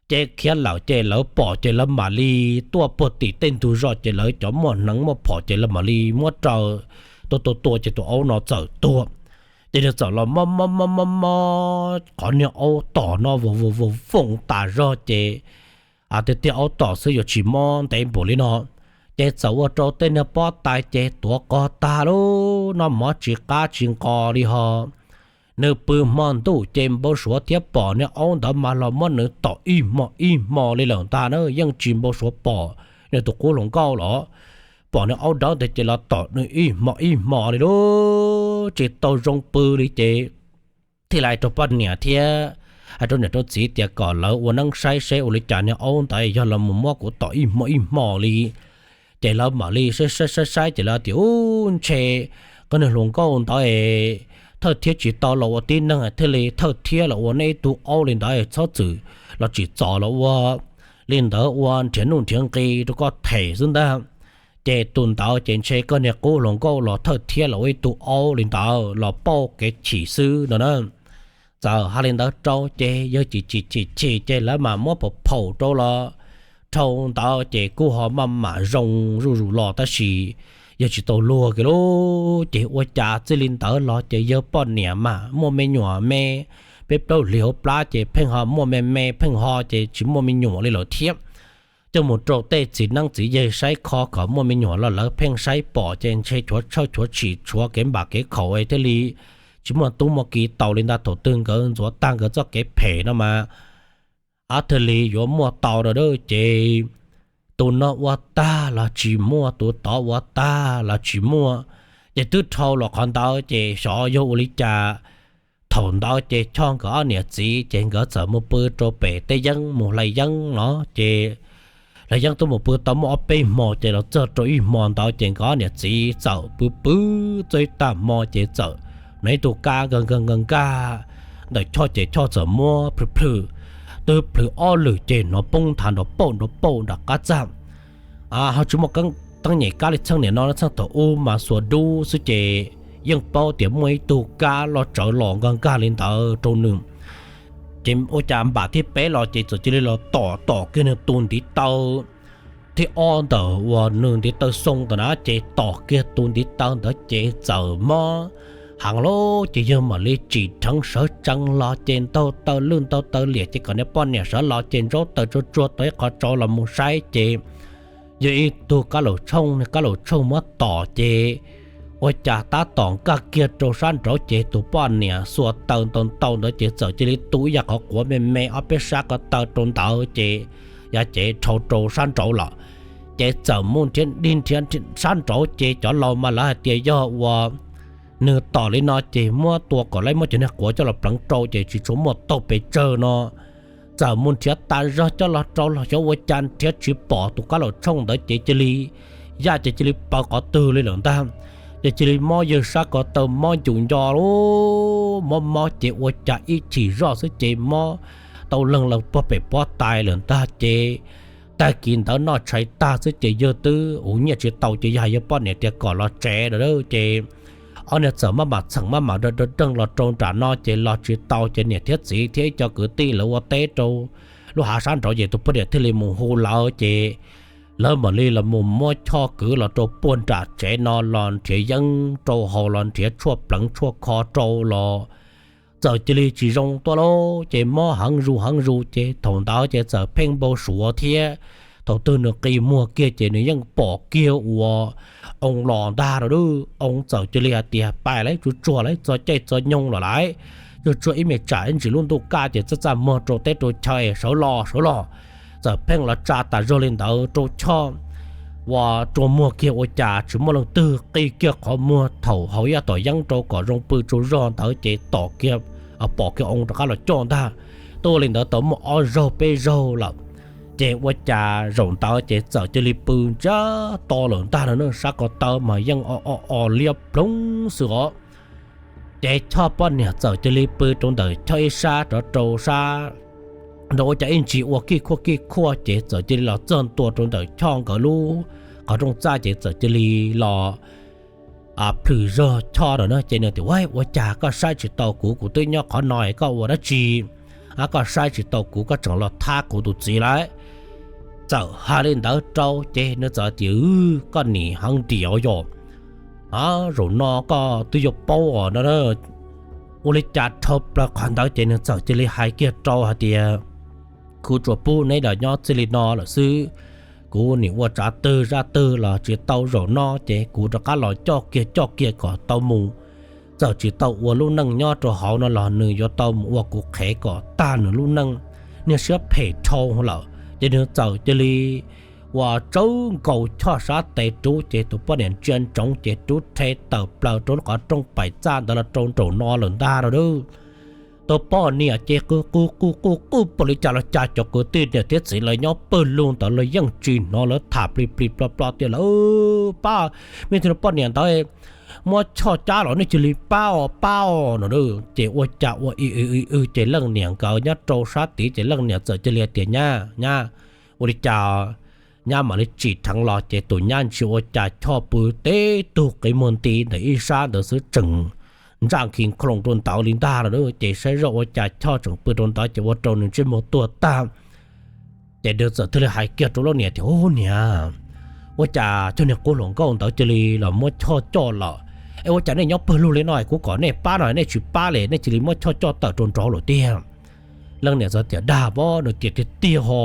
Ces khiav lawm ces lawv pom ces lawv mam li tuaj puag tim tej ntug zos ces lawv cov muaj hneev muaj phom ces lawv mam li muab raws tua tua tua ces tus aub no txawm tuag. Ces nws txawm los mob mob mob mob mob qhov niag aub tom no vos vos vos voos tas zog ces tiag tiag aub tom xwb yuav tsis mob ntev npaum li no. Ces txawm ua rau tej niag pob tais ces tuav qog tag lub no mov tsis qab tsis nqos li ho. Nws pw hmo ntuj ces npau suav thiab pom niag aub ntawd mas los muab nws tom ib hmo ib hmo li lawm ntag na, yeej tsis npau suav pom nws tus qub hluas nkauj los pom niag aub dawb ntawd ces los tom nws ib hmo ib hmo li lub tsis tau zoo pw li ces thiaj li hais rau poj niam thiab hais rau niam rau txiv tias kom lawv ua neeb saib seb ua li cas niag aub ntawd yog los mus muab kuv tom ib hmo ib hmo li. Ces lawv mam li saib saib saib saib ces lawv tias, Ub, ntshe koj niag hluas nkauj ntawd thawj thiab tsis tau los ua tib neeg thiaj li thawj thiab los ua nej ib tug aub li ntawd, txhob txwm los tsim txom los ua li ntawd ua nrhiav nuj nrhiav nqi rau koj them xwb ntag. Ces tus ntawd ces ntshe koj niag qub hluas nkauj los thawj thiab los ua ib tug aub li ntawd los pauj kev chim xwb no na. Txawm hais li ntawd rau ces yawg chim chim chim chim ces lawv mam muab phaum phaum rau los dhau ntawd ces kuj ho maj mam zoo zuj zus los tab sis yawg tsis tau luag kiag lauj. Ces ua cas txij li ntawd los ces yawg poj niam mas muaj me nyuam me, peb plaub hlis hauv plab ces pheej ho muaj me me pheej ho ces tsis muaj me nyuam li lawm thiab. Coj mus rau tej txiv neeb txiv yaig saib kho kom muaj me nyuam los lawv pheej saib pom ces ntshe chuav tshawj chuav tshim tshuav kev npam kev khaum thiaj li tsis muaj tub muaj ki tau li ntag. Thaum twg nkawd ntxuav tag nkawd txoj kev phem no mas thiaj li yuav muaj tau rau dab ces tus no ua tag los tsis muaj, tus tod ua tag los tsis muaj. Ces twb dhau los qhov ntawd ces xyov yog ua li cas, thaum ntawd ces Choj nkawd ob niam txiv ces nkawd txawm mus pw rau pem teb yeeb mus hlais yeeb no ces hlais yeeb twb mus pw tau muaj ob peb hmo ces los txog rau ib hmo ntawd ces nkawd ob niam txiv txawm pw pw txog ib tag hmo ces txawm hnov ib tug kab nkag nkag nkag nkag ntawm Choj ces Choj txawm muab plhws plhws, twb plhws ob lwm ces hnov poob nthav nrov pauj nrov pauj nram qab txaj. Ho tsis muaj teeb nyem kab li txheej niam no, txheej thaum ub mas xuas dub xwb ces yeej paub tias muaj ib tug kab loj tsawv los nkag nkag li ntawd rau nws. Ces ua cas npam thib peb los ces txawm cia li los tom tom kiag nws tus ntiv taw thib ob ntawm uas nws ntiv taw xoo ntawd na, ces tom kiag tus ntiv taw ntawd ces txawm mob heev lawm ces yawg mam li tsim dheev sawv tsees los ces ntaug taw lwj ntaug taw liam ces kom niag poj niam sawv los ces ntsaub taws tsuag tsuag tau ib qho tsaus los mus saib ces yog ib tug kab laum tshooj, kab laum tshooj muab tom ces ua cas tab tom nkag kiag rau sab nraud ces tus poj niam xuas taws ntau ntau ntawd ces txawm cia li tu ib yam qhov quav me me ob peb sab ko taw rau ntawd ces ya cev dhau rau sab nraud lawm. Ces txawm mus nrhiav dig nrhiav sab nraud ces cov laus mas lawv hais tias yog uas nws tom li no ces muab tua kom laib muab cov niag quav coj los pleev rau ces tsis tshua muaj taug pes tsawg no. Txawm mus nrhiav tas zog coj los rau los xyov ua cas nrhiav tsis pom tus kab laum tshooj ntawd ces cia li, yaj ces cia li paws qhov twg li lawm ntag. Ces cia li mob yawg sab ko taw mob ncus nco lawm, mob mob ces ua cas ib chim zoj xwb ces mob tau leeg laws puag pem pob tais lawm ntag ces tag kis ntawd noj tshais tag xwb ces yawg twb ua nyiaj tsis tau ces yawg hais yawg poj niam tias kom los tsev lawm ces ob niag txawm maj mam txheem maj mam da deeg los rau nram no ces los tsis tau ces niam thiab txiv thiab ib co kwv tij lawv ua teb rau lub hav sab nraud ces tus poj niam thiaj li mus hu lawv ces lawv mam li los mus muab Choj kwv los rau puag nram tsev no los nrhiav yeeb rau haus los nrhiav tshuaj pleev tshuaj kho rau los txawm cia li tsis zoo tuaj lauj ces mob heev zus heev zus ces thaum ntawd ces txawm pheej npau suav thiab. Thaum twg nws qi muag kiag ces nws yeej pom kiag ua oo los ntag rau dub. Oo txawm cia li hais tias pais lawm, tsuag tsuag lawm, txog caij txog nyoog los lawm, tsuag tsuag ib me tsam ib ntsis lub ntuj kaj ces txaj txaj muag rau teb rau chaw, sawv los sawv los. Txawm pheej los tsa tas zog li ntawd rau Choj ua rua muag kiag ua cas tsis muaj leej twg qi kiag qhov muag thaum haus ib yam tom yeeb rau kom zoo pw tsaug zog ntawd ces tom kiag, pom kiag oo rov qab los coj ntag. Tuaj li ntawd tau muaj ob zaug peb zaug lawm, ces ua cas zaum ntawd ces txawm cia li pw ntsiag to lawm ntag no na, sab ko taw mas yeej o o o liab ploog xwb os. Ces Choj poj niam txawm cia li pw rau ntawm Choj ib sab rov rau sab nraud ua cas ib ntsis ua kij khuaj kij khuaj ces txawm cia li los txog ntua rau ntawm Choj nkawd lub qhov rooj txaj ces txawm cia li los plhws zog Choj no na. Ces nws tias, Ua, ua cas koj saib tsis tau kuv, kuv twb nyob qhov no es koj ua dab tsi? Koj saib tsis tau kuv koj tseem los thab kuv tus txiv lawm. Txawm hais li ntawd rau ces nws txawm tias, Koj nim heev diam yog, zaum no koj twb yuav paub os no. Ua li cas dhau plaws qhov ntawd ces nws txawm cia li hais kiag rau hais tias, Kuv tsuas pub neb los nyob txij li no lawm xwb. Kuv nim ua tsav twg zaj twg los tsis tau, zaum no ces kuv rov qab los coj kiag coj kiag kom tau mus. Txawm tsis tau ua lub neej nyob rau hauv no los nws yuav tau mus ua kuv qhev kom tag nws lub neej. Niag siab phem dhau lawm ces nws txawm cia li ua tsawb nkaus Choj sab tes rub ces tus poj niam ntsia ntsoov ces rub rhe tawm plaws rau lub qhov rooj paim txaj ntawd los rau nraum no lawm ntag rau dub. Tus poj niam ces qw qw qw qw qw pom li cas los cas cov kwv tij niam thiab txiv lawv nyob pawg lug ntawd los yeej tsis hnov lawv tham plig plig ploj ploj tias, Lawv pab, me tug poj niam ntawd muab Choj cab los nej cia li pab os, pab os no. Ces ua cas ua i i i ces leej niam nkawd nyob rau sab tid ces leej niam txawm cia li tias, Nyab, nyab, ua li cas nyab mam li tsim dheev los? Ces tus nyab ntsia ua cas Choj pw teb tug qiv muag nti ntawm ib sab ntawd xwb tseem ntsaj nkhi nkloos rau ntawd li ntag lawm. Ces saib zoj ua cas Choj tseem pw rau ntawd ces ua rau nws ntsej muag tuag tag. Ces nws txawm thiaj li hais kiag rau leej niam tias, Ub niam, Ua cas cov niag qub hluas nkauj ntawd cia li los muab Choj coj lawm? Es ua cas nej nyob pawg lug li no, kuv kom nej pab no nej tsis pab li, nej cia li muab Choj coj tawm rau nraud lawm tiag. Leej niam txawm tias, Dag, nws tias tiag tiag ho.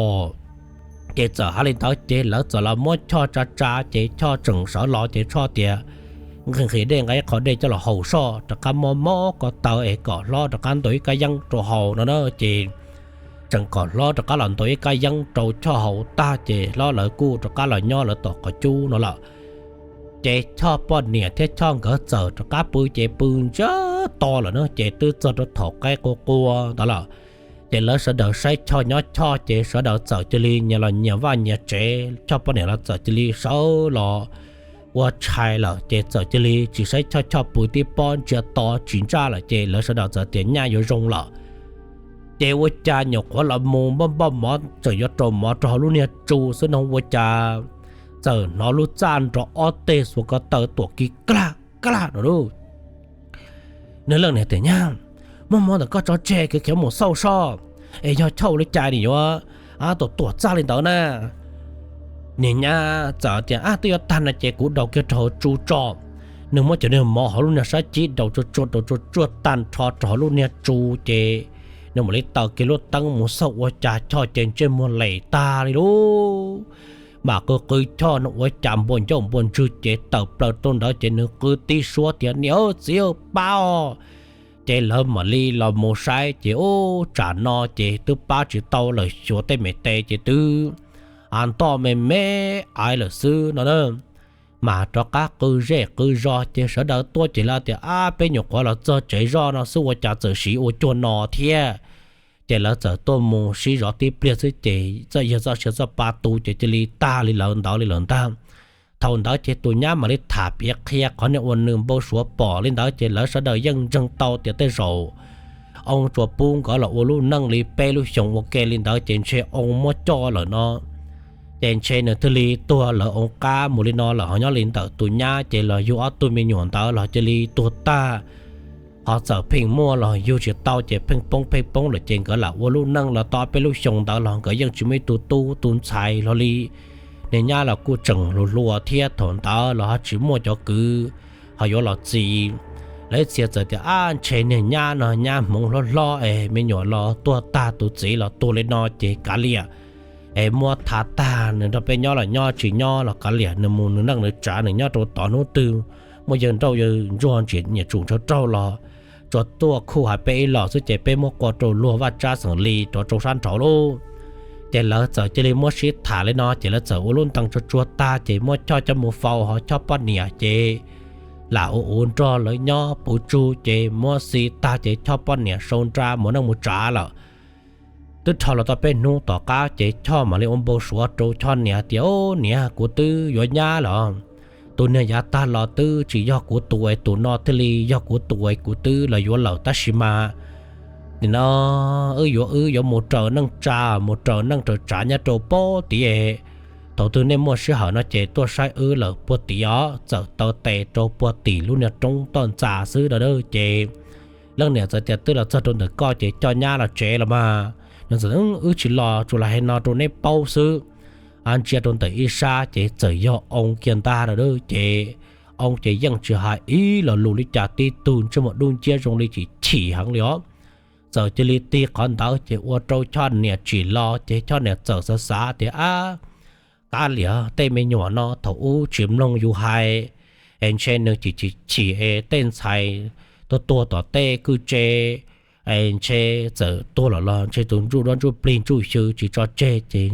Ces txawm hais li ntawd ces lawv txawm los muab Choj tsa tsa ces Choj tseem sawv los ces Choj tias, Nqhis nqhis dej nqa ib qho dej coj los haus soj, rov qab muab mob ko taw es kom hlob rov qab ntaus ib kab yeeb rau haus no na. Ces tseem kom hlob rov qab los ntaus ib kab yeeb rau Choj haus tag ces hlob lawv kuj rov qab los nyob lawv tom qhov cub no lawm. Ces Choj poj niam thiab Choj nkawd txawm rov qab pw ces pw ntsiag to lawm na, ces twb txog rau thaum qaib qua qua ntawd lawm. Ces lawv sawv daws saib Choj nyob Choj ces sawv daws txawm cia li nyias los nyias vaj nyias tsev, Choj poj niam los txawm cia li sawv los ua tshais lawm ces txawm cia li tsis saib Choj, Choj pw tib pob ntsiag to tsis ntsaj lawm ces lawv sawv daws txawm tias nyaj yuav zoo lawm. Ces ua cas nyuam qhuav los mus npaj npaj mov tseem yuav rau mov rau hauv lub niag tsu xwb no ua cas txawm hnov lub txaj nrov ob teg xuas ko taw tuam kis kaj laj kaj laj no lauj. Nws leej niam tias, Nyab, muab mov ntawm koj tso tseg, kuv khiav mus xauj soj es yog Choj ua li cas nws yuav tuam tuam txaj li ntawd na. Niag nyab txawm tias, Ab, twb yuav tag no ces kuv daus kiag rau hauv tsu tso. Nws muab cov niag mov hauv lub niag sab cib daus tsuag tsuag daus tsuag tsuag tag nrho rau hauv lub niag tsu ces nws mam li taws kiag lub teeb mus xauj ua cas Choj ces ntsej muag lem tag li lauj. Mam qw qw Choj no ua cas npua ncauj npua ntswg ces tawm plaws rau ntawd ces nws qw tib suab tias, Niam, txiv, pab os! Ces lawv mam li los mus saib ces ub, tsam no ces twb pab tsis tau lawm, xyuas tej me tes ces twb ntoj me me aiv lawm xwb no na. Mas rov qab qw zej qw zos ces sawv daws tuaj ces lawv tias, Ab, peb nyuam qhuav los txog tsev zoj no xwb ua cas txawm siv ua cuag no thiab. Ces lawv txawm tuaj mus sib zov tib pliag xwb ces txoj yawg txoj sia txoj pa tu ces cia li tag li lawv ntawd li lawm ntag. Thaum ntawd ces tus nyab mam li tham piav qhia qhov niag uas nws npau suav pom li ntawd ces lawv sawv daws yeej ntseeg tau tias tej zaum oo tsuas pub nkawd los ua lub neej li peb lub xyoos ua ke li ntawd ces ntshe oo muab coj lawm no. Ces ntshe nws thiaj li tuag lawv oo qab mus li no lawm, ho nyob li ntawm tus nyab ces los yug ob tug me nyuam ntawd los cia li tuag tag. Ho txawm pheej muaj los yug tsis tau ces pheej poob pheej poob lawm ces nkawd lam ua lub neej los tau peb lub xyoos ntawd los nkawd yeej tsis muaj ib tug tub tus ntxhais hlo li. Niag nyab los kuj tseem hluas hluas thiab thaum ntawd los ho tsis muaj cov kwv ho yuav los txis. Lawv ib txhia txawm tias, Ab, ntshe niag nyab no nyab hmoov hlob hlob es me nyuam los tuag tag tus txiv los tuag li no ces kav liam es muab tha tag, nws nrog peb nyob los nyob, tsis nyob los kav liam, nws mus nws neej nws tsav, nws nyob rau tod hnub twg muaj yawg nrauj yawg ntsuag ntsia nyiam tsum ntshaw raug los tsuas tuaj khuj hais peb ib los xwb ces peb muab qua rau luag vaj tsab xeem li rov rau sab nraud lauj. Ces lawv txawm cia li muab sib tham li no ces lawv txawm ua lub ntees tsuag tsuag tag ces muab Choj coj mus faus ho Choj poj niam ces lam ua uv nrog lawv nyob puv tsug ces muab xi tag ces Choj poj niam sau nra mus neej mus tsav lawm. Twb dhau los tau peb hnub tom qab ces Choj mam li ua npau suav rau Choj niam tias, Niam, kuv twb yuav nyab lawm. Tus niag yav tag los twb tsis yog kuv tus es tus no thiaj li yog kuv tus es kuv twb los yuav lawm tab sis mas nim no wb yuav wb yuav mus raws neej tsa, mus raws neej raws tsav nyob rau puag tid. Thaum twg nej muaj sij hawm no ces tuaj saib wb lawm puag tid os. Txawm taw tes rau puag tim lub niag roob toj ntxas xwb no ces leej niam txawm tias, Twb los txog rau ntawm koj ces coj nyab los tsev los mas. Nws txawm, Wb tsis los, tsuas los hais no rau neb paub xwb. Ntsia rau ntawm ib sab ces txawm yog oo kiag ntag lawm ces oo ces yeej tsis hais ib lo lus li cas, tib tug ntsej muag dub nciab zoo li chim chim heev li os. Txawm cia li tig qhov ntawd ces ua rau Choj niam tsim los ces Choj niam txawm xav xav tias, Ab, kav liam, tej me nyuam no thaum ub tsis mloog yus hais es ntshe nws chim chim chim es tej ntxhais tuag tuag tom tej kwj tse es ntshe txawm tuag lawm los ntshe tus ntsuj duab ntsuj plig ntsuj xyw tsis tso tseg ces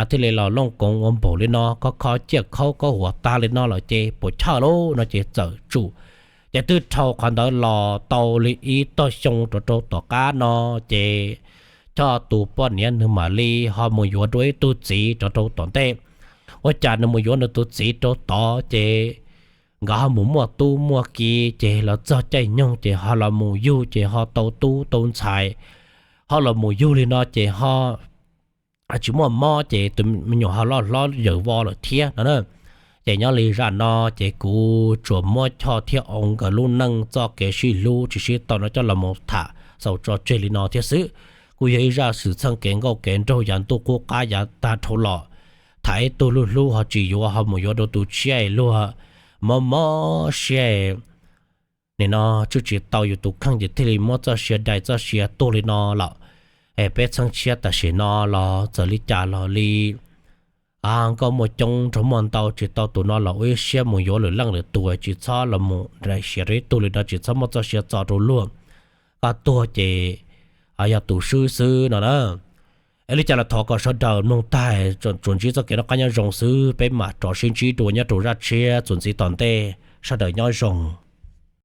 thiaj li los looj koov ua npaum li no, kho kho ciaj khaub khaub huam tag li no lawm ces puas chawj lauj no ces txawm tsum. Ces twb dhau qhov ntawd los tau li ib tog xyoo rov rau tom qab no ces Choj tus poj niam nws mam li ho mus yuav dua ib tug txiv rov rau tom ntej. Ua cas nws mus yuav nws tus txiv rau tod ces nkawd ho mus muaj tub muaj ki ces los txog caij nyoog ces ho los mus yug ces ho tau tub tau ntxhais, ho los mus yug li no ces ho tsis muaj mob ces tus me nyuam ho loj hlob yawm vos lawm thiab no na. Ces nyob li zaj no ces kuv tsuas muab Choj thiab Oo nkawd lub neej txoj kev sib hlub tsis sib tau no coj los mus tham xaus tso tseg li no thiab xwb. Kuj yog ib zaj xwm txheej kev nkauj kev nraug yav ntuj qub qab yav tag dhau los. tham ib tug luag hlub ho tsis yuav ho mus yuav rau tus tshiab luag, mob mob siab, nim no tsuj tsis tau yus tus kheej ces thiaj li muab txoj sia dai txoj sia tuag li no lawm. Es peb txheeb tshiab tam sim no los txawm li cas los li, nkauj muaj coob nraug muaj ntau, tsis tau tus no los ua ib siab mus yuav lwm leej lwm tus, tsis txhob los mus nraim siav rau ib tug li no, tsis txhob muab txoj sia txo rau luag, koj tuag ces yog tus swb xwb no na. Es li cas los thov kom sawv daws mloog tag tsuas ntsib txoj kev noj qab nyob zoo xwb, peb mam rov sib ntsib dua nyob rau zaj tshiab txuas ntxiv tom ntej, sawv daws nyob zoo.